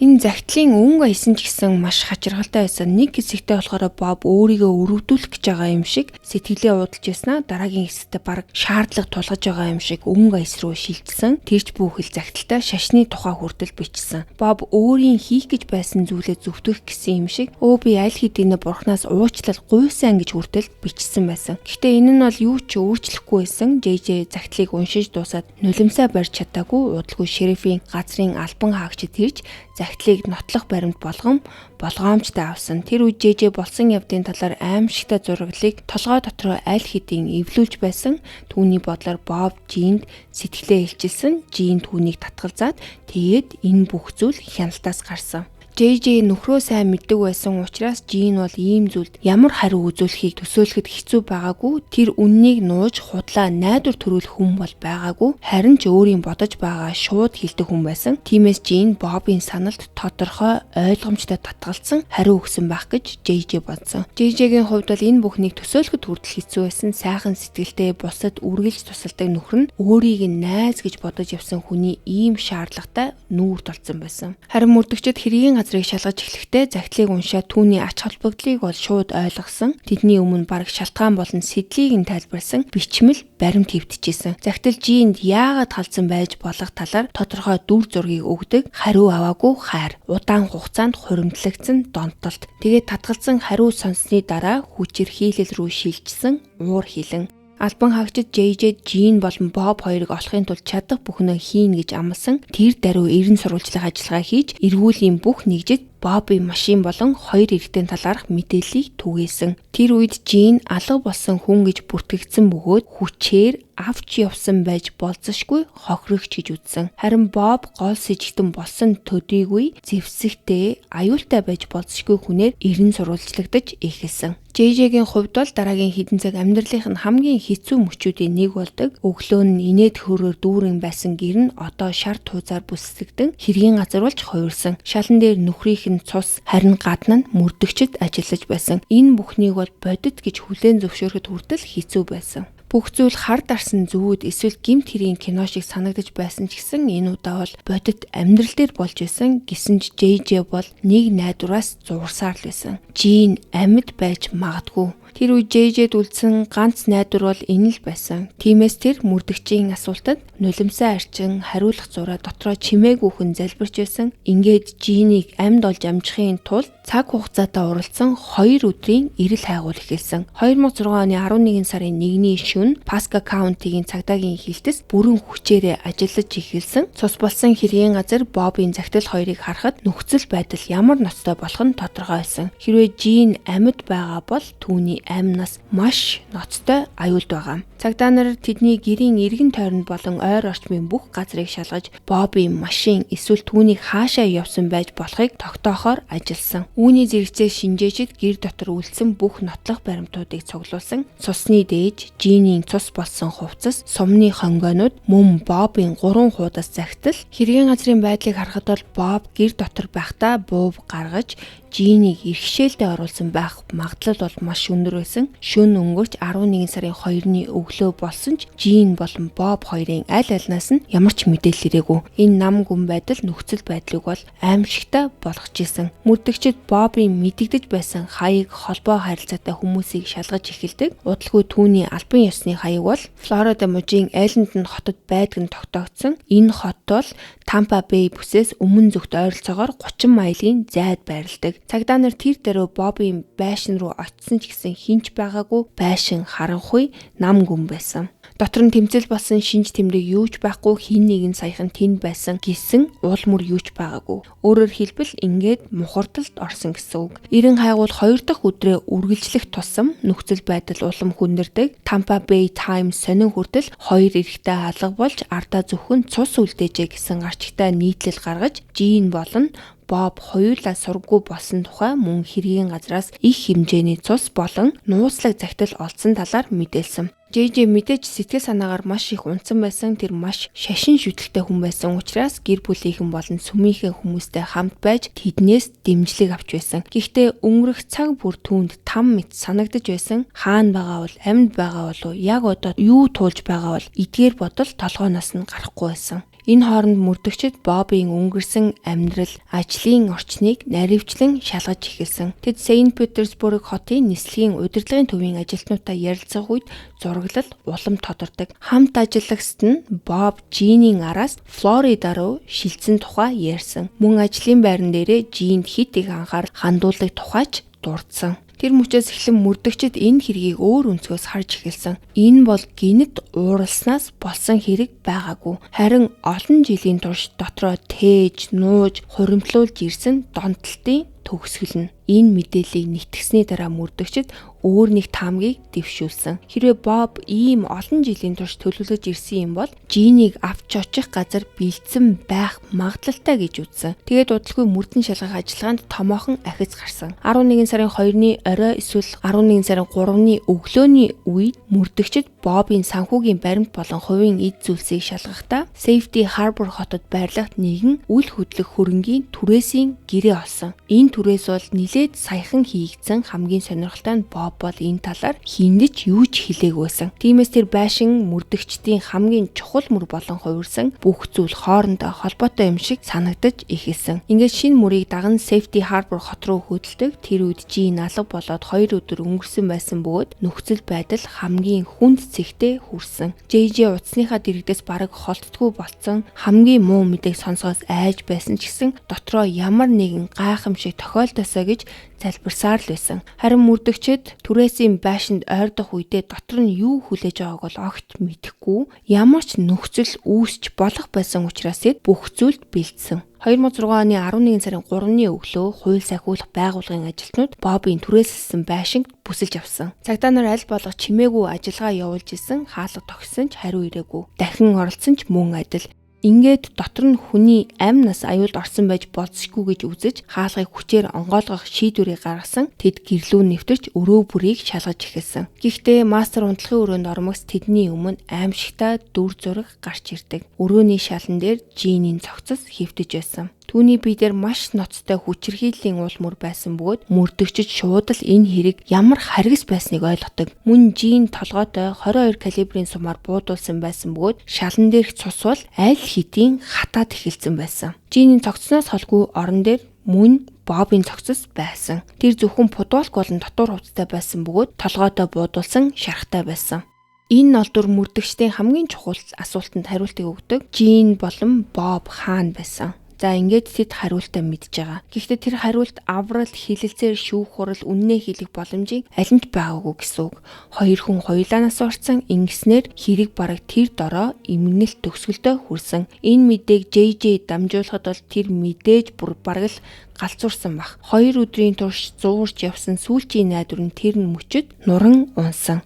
Энэ захидлын өнгө аясан ч гэсэн маш хачирхалтай байсан. Нэг хэсэгтээ болохоор Боб өөрийгөө өрөвдүүлэх гэж байгаа юм шиг сэтгэлээ уудалж яснаа дараагийн хэсэгтээ бараг шаардлага тулгаж байгаа юм шиг өнгө аяс руу шилжсэн. Тэр ч бүхэл захидалтай шашны тухай хүртэл бичсэн. Боб өөрийн хийх гэж байсан зүйлээ зөвтгөх гэсэн юм шиг өө би аль хэдийнэ бурхнаас уучлал гуйсан гэж хүртэл бичсэн байсан. Гэхдээ энэ нь бол юу ч өөрчлөхгүй байсан. JJ захидлыг уншиж дуусаад нулимсаа барьж чадаагүй удалгүй шерифийн газрын албан хаагчид ирж захидлыг нотлох баримт болгон болгоомжтой авсан. Тэр үед JJ болсон явдлын талаар аимшигтай зураглалыг толгой дотроо аль хэдийн эвлүүлж байсан. Түүний бодлоор Боб Жинд сэтгэлээ илчилсэн. Жин түүнийг татгалзаад тэгээд энэ бүх зүйл хяналтаас гарсан. JJ нөхрөө сайн мэддэг байсан учраас Жин бол ийм зүйлд ямар хариу үзүүлэхийг төсөөлөхөд хэцүү байгаагүй. Тэр үннийг нууж худлаа найдвар төрүүлэх хүн бол байгаагүй. Харин ч өөрийн бодож байгаа шууд хэлдэг хүн байсан. Тиймээс Жин Бобын саналд тодорхой ойлгомжтой татгалцсан хариу өгсөн байх гэж JJ бодсон. JJ-гийн хувьд бол энэ бүхнийг төсөөлөхөд хүртэл хэцүү байсан. Сайхан сэтгэлтэй бусад үргэлж тусалдаг нөхөр нь өөрийг нь найз гэж бодож явсан хүний ийм шаардлагатай нүүр тулцсан байсан. Харин мөрдөгчд хэргийн газрыг шалгаж эхлэхдээ загтлыг уншаад түүний ач холбогдлыг бол шууд ойлгосон. Тэдний өмнө бараг шалтгаан болон сэдлийг нь тайлбарласан бичмэл баримт хэвтэжсэн. Загтал Жинд яагаад халдсан байж болох талаар тодорхой дүр зургийг өгдөг, хариу аваагүй хайр, удаан хугацаанд хуримтлагдсан донтолт. Тэгээд татгалзан хариу сонссны дараа хүчирхийлэл рүү шилжсэн уур хилэн. Албан хаагчид JJ, Jean болон Bob хоёрыг олохын тулд чадах бүхнээ хийнэ гэж амласан. Тэр даруй эрен сурвалжлах ажиллагаа хийж, эргүүлийн бүх нэгжид Бобын машин болон хоёр эрэгтэй талаарх мэдээллийг түгээсэн. Тэр үед Жин алга болсон хүн гэж бүртгэгдсэн бөгөөд хүчээр авч явсан байж болзошгүй хохирогч гэж үзсэн. Харин Боб гол сэжигтэн болсон төдийгүй зэвсэгтэй аюултай байж болзошгүй хүнээр эрен сурвалжлагдаж эхэлсэн. JJ-гийн хувьд бол дараагийн хэдэн цаг амьдралынх нь хамгийн хэцүү мөчүүдийн нэг болдог. Өглөө нь инээд хөрөөр дүүрэн байсан гэр нь одоо шар туузаар бүсгэгдэн хэргийн газар болж хувирсан. Шалан дээр нөхрийнх нь цус харин гадна нь мөрдөгчд ажиллаж байсан. Энэ бүхнийг бол бодит гэж хүлээн зөвшөөрөхөд хүртэл хэцүү байсан. Бүх зүйл хар дарсан зүуд эсвэл гэмт хэргийн кино шиг санагдаж байсан ч гэсэн энэ удаа бол бодит амьдрал дээр болж исэн. Гэсэн ч JJ бол нэг найдвараас зурсаар л байсан. Жин амьд байж магадгүй. Тэр үе JJ-д үлдсэн ганц найдвар бол энэ л байсан. Тиймээс тэр мөрдөгчийн асуултанд нулимсаа арчин хариулах зураа дотроо чимээгүйхэн залбирч байсан. Ингээд Жинийг амьд олж амжихын тулд цаг хугацаатай уралдсан 2 өдрийн эрэл хайгуул эхэлсэн. 2006 оны 11 сарын 1-ний шөнө Паска Каунтигийн цагдаагийн хилтэс бүрэн хүчээрээ ажиллаж эхэлсэн. Цус болсон хэргийн газар Бобын загтал хоёрыг харахад нөхцөл байдал ямар ноцтой болох нь тодорхой байсан. Хэрвээ Жин амьд байгаа бол түүний амнаас маш ноцтой аюулд байгаа. Цагдаа нар тэдний гэрийн эргэн тойронд болон ойр орчмын бүх газрыг шалгаж Бобын машин эсвэл түүнийг хаашаа явсан байж болохыг тогтоохоор ажилласан. Үүний зэрэгцээ шинжээчид гэр дотор үлдсэн бүх нотлох баримтуудыг цуглуулсан. Цусны дээж, Жинийн цус болсон хувцас, сумны хонгойнууд, мөн Бобын 3 хуудас загтал. Хэргийн газрын байдлыг харахад бол Боб гэр дотор байхдаа буув гаргаж Жинийг иргэшээлдээ оруулсан байх магадлал бол маш өндөр байсан. Шөнө өнгөрч 11 сарын 2-ны өглөө болсон ч Жин болон Боб хоёрын аль альнаас нь ямар ч мэдээлэл ирээгүй. Энэ нам гүн байдал нөхцөл байдлыг бол аимшигтай болгож исэн. Мөрдөгчид Бобын мэдэгдэж байсан хаяг холбоо харилцаатай хүмүүсийг шалгаж эхэлдэг. Удалгүй түүний албан ёсны хаяг бол Флорида мужийн Эллендон хотод байдаг нь тогтоогдсон. Энэ хот бол Тампа Бэй бүсээс өмнө зүгт ойролцоогоор 30 майлын зайд байрладаг. Цагдаа нар тэр даруй Бобын байшин руу очисон ч гэсэн хинч байгаагүй, байшин харанхуй нам гүн байсан. Дотор нь тэмцэл болсон шинж тэмдэг юу ч байхгүй, хин нэгэн саяхан тэнд байсан гэсэн уул мөр юу ч байгаагүй. Өөрөөр хэлбэл ингээд мухардалд орсон гэсэн үг. Эрен хайгуул 2 дахь өдрөө үргэлжлэх тусам нөхцөл байдал улам хүндэрдэг. Tampa Bay Times сонин хүртэл хоёр эрэгтэй алга болж ардаа зөвхөн цус үлдээжээ гэсэн гарчигтай нийтлэл гаргаж Жин болон Боб хоёулаа сурггүй болсон тухай мөн хэргийн газраас их хэмжээний цус болон нууцлаг загтал олдсон талаар мэдээлсэн. JJ мэдээж сэтгэл санаагаар маш их унтсан байсан. Тэр маш шашин шүтэлтэй хүн байсан учраас гэр бүлийнхэн болон сүмийнхээ хүмүүстэй хамт байж тэднээс дэмжлэг авч байсан. Гэхдээ өнгөрөх цаг бүр түүнд там мэт санагдаж байсан. Хаана байгаа бол, амьд байгаа болов, яг одоо юу туулж байгаа бол эдгээр бодол толгойноос нь гарахгүй байсан. Энэ хооронд мөрдөгчид Бобын өнгөрсөн амьдрал, ажлын орчныг наривчлан шалгаж эхэлсэн. Тэд Сейнт Петербург хотын нислэгийн удирдлагын төвийн ажилтнуудтай ярилцах үед зураглал улам тодордог. Хамт ажиллагсад нь Боб Жинийн араас Флорида руу шилжсэн тухай ярьсан. Мөн ажлын байран дээрээ Жинд хит их анхаарал хандуулдаг тухайч дурдсан. Тэр мөчөөс эхлэн мөрдөгчид энэ хэргийг өөр өнцгөөс харж эхэлсэн. Энэ бол гинэт ууралснаас болсон хэрэг байгаагүй. Харин олон жилийн турш дотроо тээж, нууж, хуримтлуулж ирсэн донтолтын төгсгөл нь. Энэ мэдээллийг нэгтгэсний дараа мөрдөгчд өөр нэг таамгийг дэвшүүлсэн. Хэрвээ Боб ийм олон жилийн турш төлөвлөж ирсэн юм бол Жинийг авч очих газар бэлдсэн байх магадлалтай гэж үзсэн. Тэгээд удалгүй мөрдөн шалгах ажиллагаанд томоохон ахиц гарсан. 11 сарын 2-ны орой эсвэл 11 сарын 3-ны өглөөний үед мөрдөгчд Бобын санхүүгийн баримт болон хувийн эд зүйлсийг шалгахдаа Safety Harbor хотод байрлах нэгэн үл хөдлөх хөрөнгийн түрээсийн гэрээ олсон. Энэ түрээс бол нилээд саяхан хийгдсэн. Хамгийн сонирхолтой нь Боб бол энэ талаар хэнд ч юу ч хэлээгүй байсан. Тиймээс тэр байшин мөрдөгчдийн хамгийн чухал мөр болон хувирсан бүх зүйл хоорондоо холбоотой юм шиг санагдаж эхэлсэн. Ингээд шинэ мөрийг даган Safety Harbor хот руу хөдөлдөг. Тэр үед Жин алга болоод 2 өдөр өнгөрсөн байсан бөгөөд нөхцөл байдал хамгийн хүнд цэгтээ хүрсэн. JJ утасныхаа дэргэдээс бараг холддгүй болцсон. Хамгийн муу мэдээг сонсохоос айж байсан ч гэсэн дотроо ямар нэгэн гайхамшиг тохиолдосоо гэж залбирсаар л байсан. Харин мөрдөгчд түрээсийн байшинд ойрдох үедээ дотор нь юу хүлээж байгааг бол огт мэдэхгүй. Ямар ч нөхцөл үүсч болох байсан учраас тэд бүх зүйлд бэлдсэн. 2006 оны 11 сарын 3-ны өглөө хууль сахиулах байгууллагын ажилтнууд Бобын түрээсэлсэн байшинг бүсэлж авсан. Цагдаа нар аль болох чимээгүй ажиллагаа явуулж исэн, хаалга тогтсон ч хариу ирээгүй. Дахин оролцсон ч мөн адил. Ингээд дотор нь хүний амь нас аюулд орсон байж болзошгүй гэж үзэж хаалгыг хүчээр онгойлгох шийдвэрийг гаргасан. Тэд гэрлүү нэвтэрч өрөө бүрийг шалгаж эхэлсэн. Гэхдээ мастер унтлахын өрөөнд ормогс тэдний өмнө аимшигтай дүр зураг гарч ирдэг. Өрөөний шалан дээр Жинийн цогцос хэвтэж байсан. Түүний бие дээр маш ноцтой хүчирхийллийн уул мөр байсан бөгөөд мөрдөгчд шууд л энэ хэрэг ямар харгас байсныг ойлгодог. Мөн Жин толгойтой 22 калибрын сумаар буудуулсан байсан бөгөөд шалан дээрх цус бол аль хэдийн хатаад эхэлсэн байсан. Жинийн цогцсноос холгүй орон дээр мөн Бобын цогцос байсан. Тэр зөвхөн футболк болон дотуур хувцастай байсан бөгөөд толгойтой буудуулсан шархтай байсан. Энэ олдвор мөрдөгчдийн хамгийн чухал асуултанд хариултыг өгдөг Жин болон Боб хаана байсан. За ингээд тэд хариултаа мэдж байгаа. Гэхдээ тэр хариулт аврал, хилэлцээр, шүүх хурал, үннээ хэлэх боломжийг аль нь ч байгаагүй гэсэн үг. Хоёр хүн хоёулаанаас орцсон. Ингэснээр хэрэг бараг тэр дороо эмгэнэлт төгсгөлдөө хүрсэн. Энэ мэдээг JJ дамжуулахад бол тэр мэдээж бүр бараг л галзуурсан баг. 2 өдрийн турш зуурч явсан сүүлчийн найдвар нь тэр нь мөчөд нуран унсан.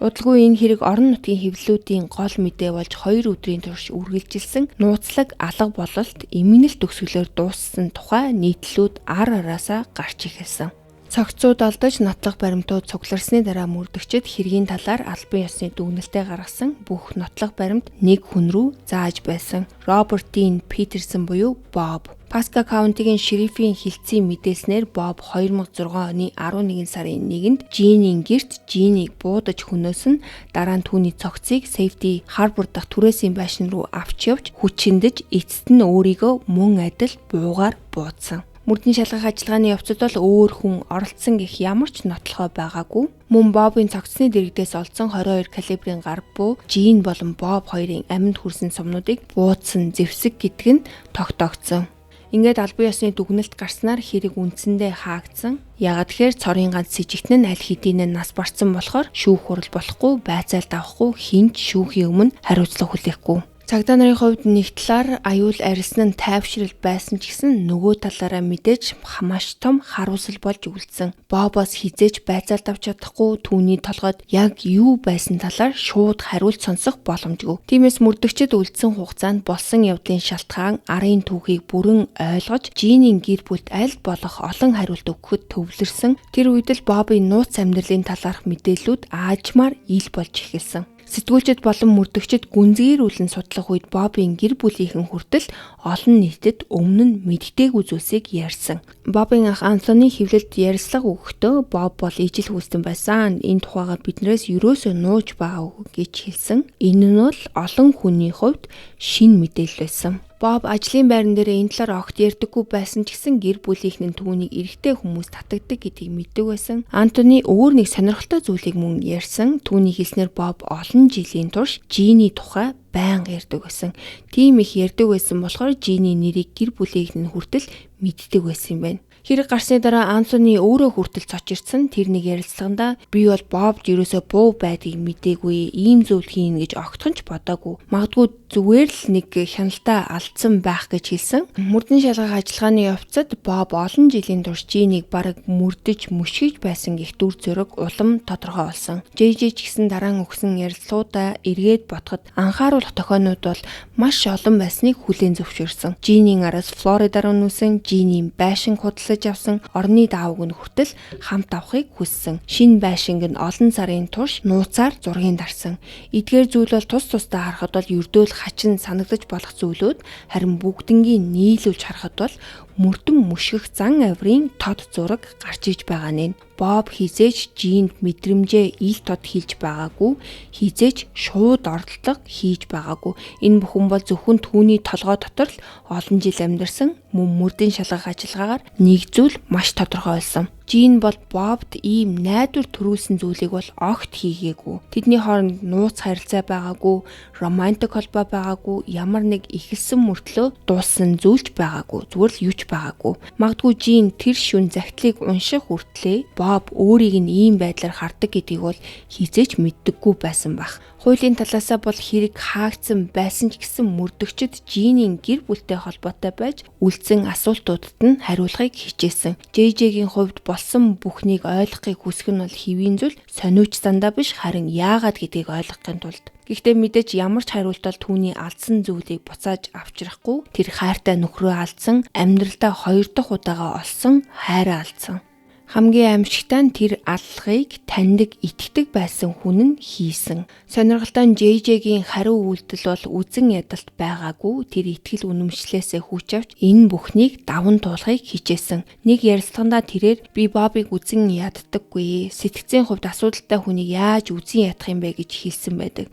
Удалгүй энэ хэрэг орон нутгийн хэвлэлүүдийн гол мэдээ болж 2 өдрийн турш үргэлжилсэн нууцлаг алга бололт эмгэнэлт төгсгөлөөр дууссан тухай нийтлэлүүд ар араасаа гарч эхэлсэн. Цогцууд олдож нотлох баримтууд цугларсны дараа мөрдөгчд хэргийн талаар албан ёсны дүгнэлтээ гаргасан. Бүх нотлох баримт нэг хүн рүү зааж байсан. Роберт Дин Питерсон буюу Боб. Паска Каунтигийн шерифийн хилцийн мэдээлснээр Боб 2006 оны 11 сарын 1-нд Жинийн гэрт Жинийг буудаж хөнөөс нь дараа нь түүний цогцыг Safety Harbor дахь түрээсийн байшин руу авч явж хүчиндэж эцэст нь өөрийгөө мөн адил буугаар буудсан. Мөрдөн шалгах ажиллагааны явцад бол өөр хүн оролцсон гэх ямар ч нотлохоо байгаагүй. Мөн Бобын цогцсны дэргэдээс олдсон 22 калибрын гар буу Жин болон Боб хоёрын амьд хүрсэн сумнуудыг буудсан зэвсэг гэдэг нь тогтоогдсон. Ингээд албан ёсны дүгнэлт гарснаар хэрэг үндсэндээ хаагдсан. Яагаад тэгэхээр цорын ганц сэжигтэн нь аль хэдийн нас барсан болохоор шүүх хурал болохгүй, байцаалт авахгүй, хэн ч шүүхийн өмнө хариуцлага хүлээхгүй. Цагдаа нарын хувьд нэг талаар аюул арилсан нь тайвшрал байсан ч гэсэн нөгөө талаараа мэдээж маш том харуулсал болж үлдсэн. Бобоос хизээж байцаалт авч чадахгүй, түүний толгойд яг юу байсан талаар шууд хариулт сонсох боломжгүй. Тиймээс мөрдөгчд үлдсэн хугацаанд болсон явдлын шалтгаан, арын түүхийг бүрэн ойлгож, Жинийн гэр бүлд аль болох олон хариулт өгөхөд төвлөрсөн. Тэр үед л Бобын нууц амьдралын талаарх мэдээллүүд аажмаар ил болж эхэлсэн. Сэтгүүлчид болон мөрдөгчид гүнзгийрүүлэн судлах үед Бобын гэр бүлийнхэн хүртэл олон нийтэд өмнө нь мэддэггүй зүйлсийг ярьсан. Бобын ах Антони хэвлэлд ярилцлага өгөхдөө Боб бол ижил хүүстэн байсан. Энэ тухайгаар биднээс ерөөсөө нууж байгаагүй гэж хэлсэн. Энэ нь бол олон хүний хувьд шинэ мэдээлэл байсан. Боб ажлын байран дээр энэ талаар огт ярьдаггүй байсан ч гэсэн гэр бүлийнх нь түүнийг эрэгтэй хүмүүс татагдаг гэдгийг мэддэг байсан. Антони өөр нэг сонирхолтой зүйлийг мөн ярьсан. Түүний хэлснээр Боб олон жилийн турш Жини тухай байнга ярьдаг байсан. Тийм их ярьдаг байсан болохоор Жини нэрийг гэр бүлийнх нь хүртэл мэддэг байсан юм байна. Хэрэг гарсны дараа Антони өөрөө хүртэл цочирдсан. Тэр нэг ярилцлаганда би бол Бобд ерөөсөө буу байдгийг мдээгүй, ийм зүйл хийнэ гэж огтхон ч бодоогүй. Магадгүй зүгээр л нэг хяналтаа алдсан байх гэж хэлсэн. Мөрдөн шалгах ажиллагааны явцад Боб олон жилийн турш Жинийг бараг мөрдөж мөшгөж байсан гэх дүр зураг улам тодорхой болсон. JJ ч гэсэн дараа нь өгсөн ярилцлагуудаа эргээд бодоход анхааруулах тохионууд бол маш олон байсныг хүлээн зөвшөөрсөн. Жинийн араас Флорида руу нүүсэн, Жинийн байшин худалдаж авсан, орны даавууг нь хүртэл хамт авахыг хүссэн. Шинэ байшинг нь олон сарын турш нууцаар зургийг дарсан. Эдгээр зүйл бол тус тусдаа харахад бол ердөөл хачин санагдаж болох зүйлүүд, харин бүгднгийн нийлүүлж харахад бол мөрдөн мөшгөх зан авирын тод зураг гарч иж байгаа нэ. Боб хизээч Жинд мэдрэмжээ ил тод хэлж байгаагүй, хизээч шууд оролдлого хийж байгаагүй. Энэ бүхэн бол зөвхөн түүний толгой дотор л олон жил амьдарсан мөн мөрдөн шалгах ажиллагаагаар нэг зүйл маш тодорхой болсон. Жин бол Бобд ийм найдвар төрүүлсэн зүйлийг бол огт хийгээгүй. Тэдний хооронд нууц харилцаа байгаагүй, романтик холбоо байгаагүй, ямар нэг эхэлсэн мөртлөө дууссан зүйлч байгаагүй, зүгээр л юу ч байгаагүй. Магадгүй Жин тэр шүн загтлыг унших хүртлээ Боб өөрийг нь ийм байдлаар хардаг гэдгийг бол хизээч мэддэггүй байсан байх. Хуулийн талаасаа бол хэрэг хаагдсан байсан ч гэсэн мөрдөгчд Жинийн гэр бүлтэй холбоотой байж үлдсэн асуултуудад нь хариулахыг хичээсэн. JJ-гийн хувьд болсон бүхнийг ойлгохыг хүсэх нь бол хэвийн зүйл, сониуч дандаа биш, харин яагаад гэдгийг ойлгохын тулд. Гэхдээ мэдээж ямар ч хариулт бол түүний алдсан зүйлийг буцааж авчрахгүй. Тэр хайртай нөхрөө алдсан, амьдралдаа хоёр дахь удаага олсон хайраа алдсан. Хамгийн аимшигтай нь тэр аллагыг таньдаг, итгэдэг байсан хүн нь хийсэн. Сонирхолтой нь JJ-гийн хариу үйлдэл бол үзэн ядалт байгаагүй. Тэр итгэл үнэмшлээсээ хүч авч энэ бүхнийг даван туулахыг хичээсэн. Нэг ярилцлагандаа тэрээр би Бобыг үзэн яддаггүй. Сэтгцийн хувьд асуудалтай хүнийг яаж үзэн ядах юм бэ гэж хэлсэн байдаг.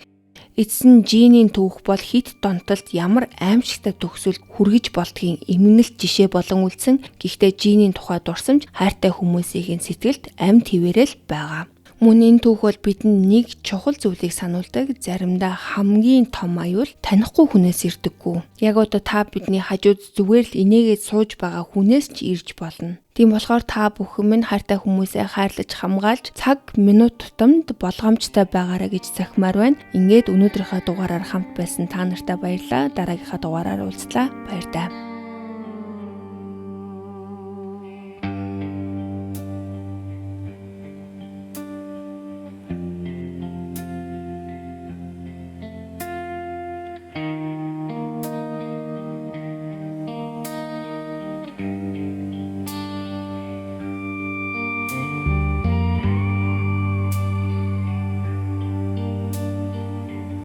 Эцэс нь Жинийн түүх бол хит донтолд ямар аимшигтай төгсөлд хүргэж болдгийг эмгэнэлт жишээ болон үлдсэн. Гэхдээ Жинийн тухай дурсамж хайртай хүмүүсийн сэтгэлд амь тэвэрэл байгаа. Мөн энэ түүх бол бидэнд нэг чухал зүйлийг сануулдаг. Заримдаа хамгийн том аюул танихгүй хүнээс ирдэггүй. Яг одоо та бидний хажууд зүгээр л инээгээд сууж байгаа хүнээс ч ирж болно. Тийм болохоор та бүхэн минь хайртай хүмүүсээ хайрлаж хамгаалж цаг минут тутамд болгоомжтой байгаарай гэж захимаар байна. Ингээд өнөөдрийнхөө дугаараар хамт байсан та нартай баярлалаа. Дараагийнхаа дугаараар уулзлаа. Баяртай.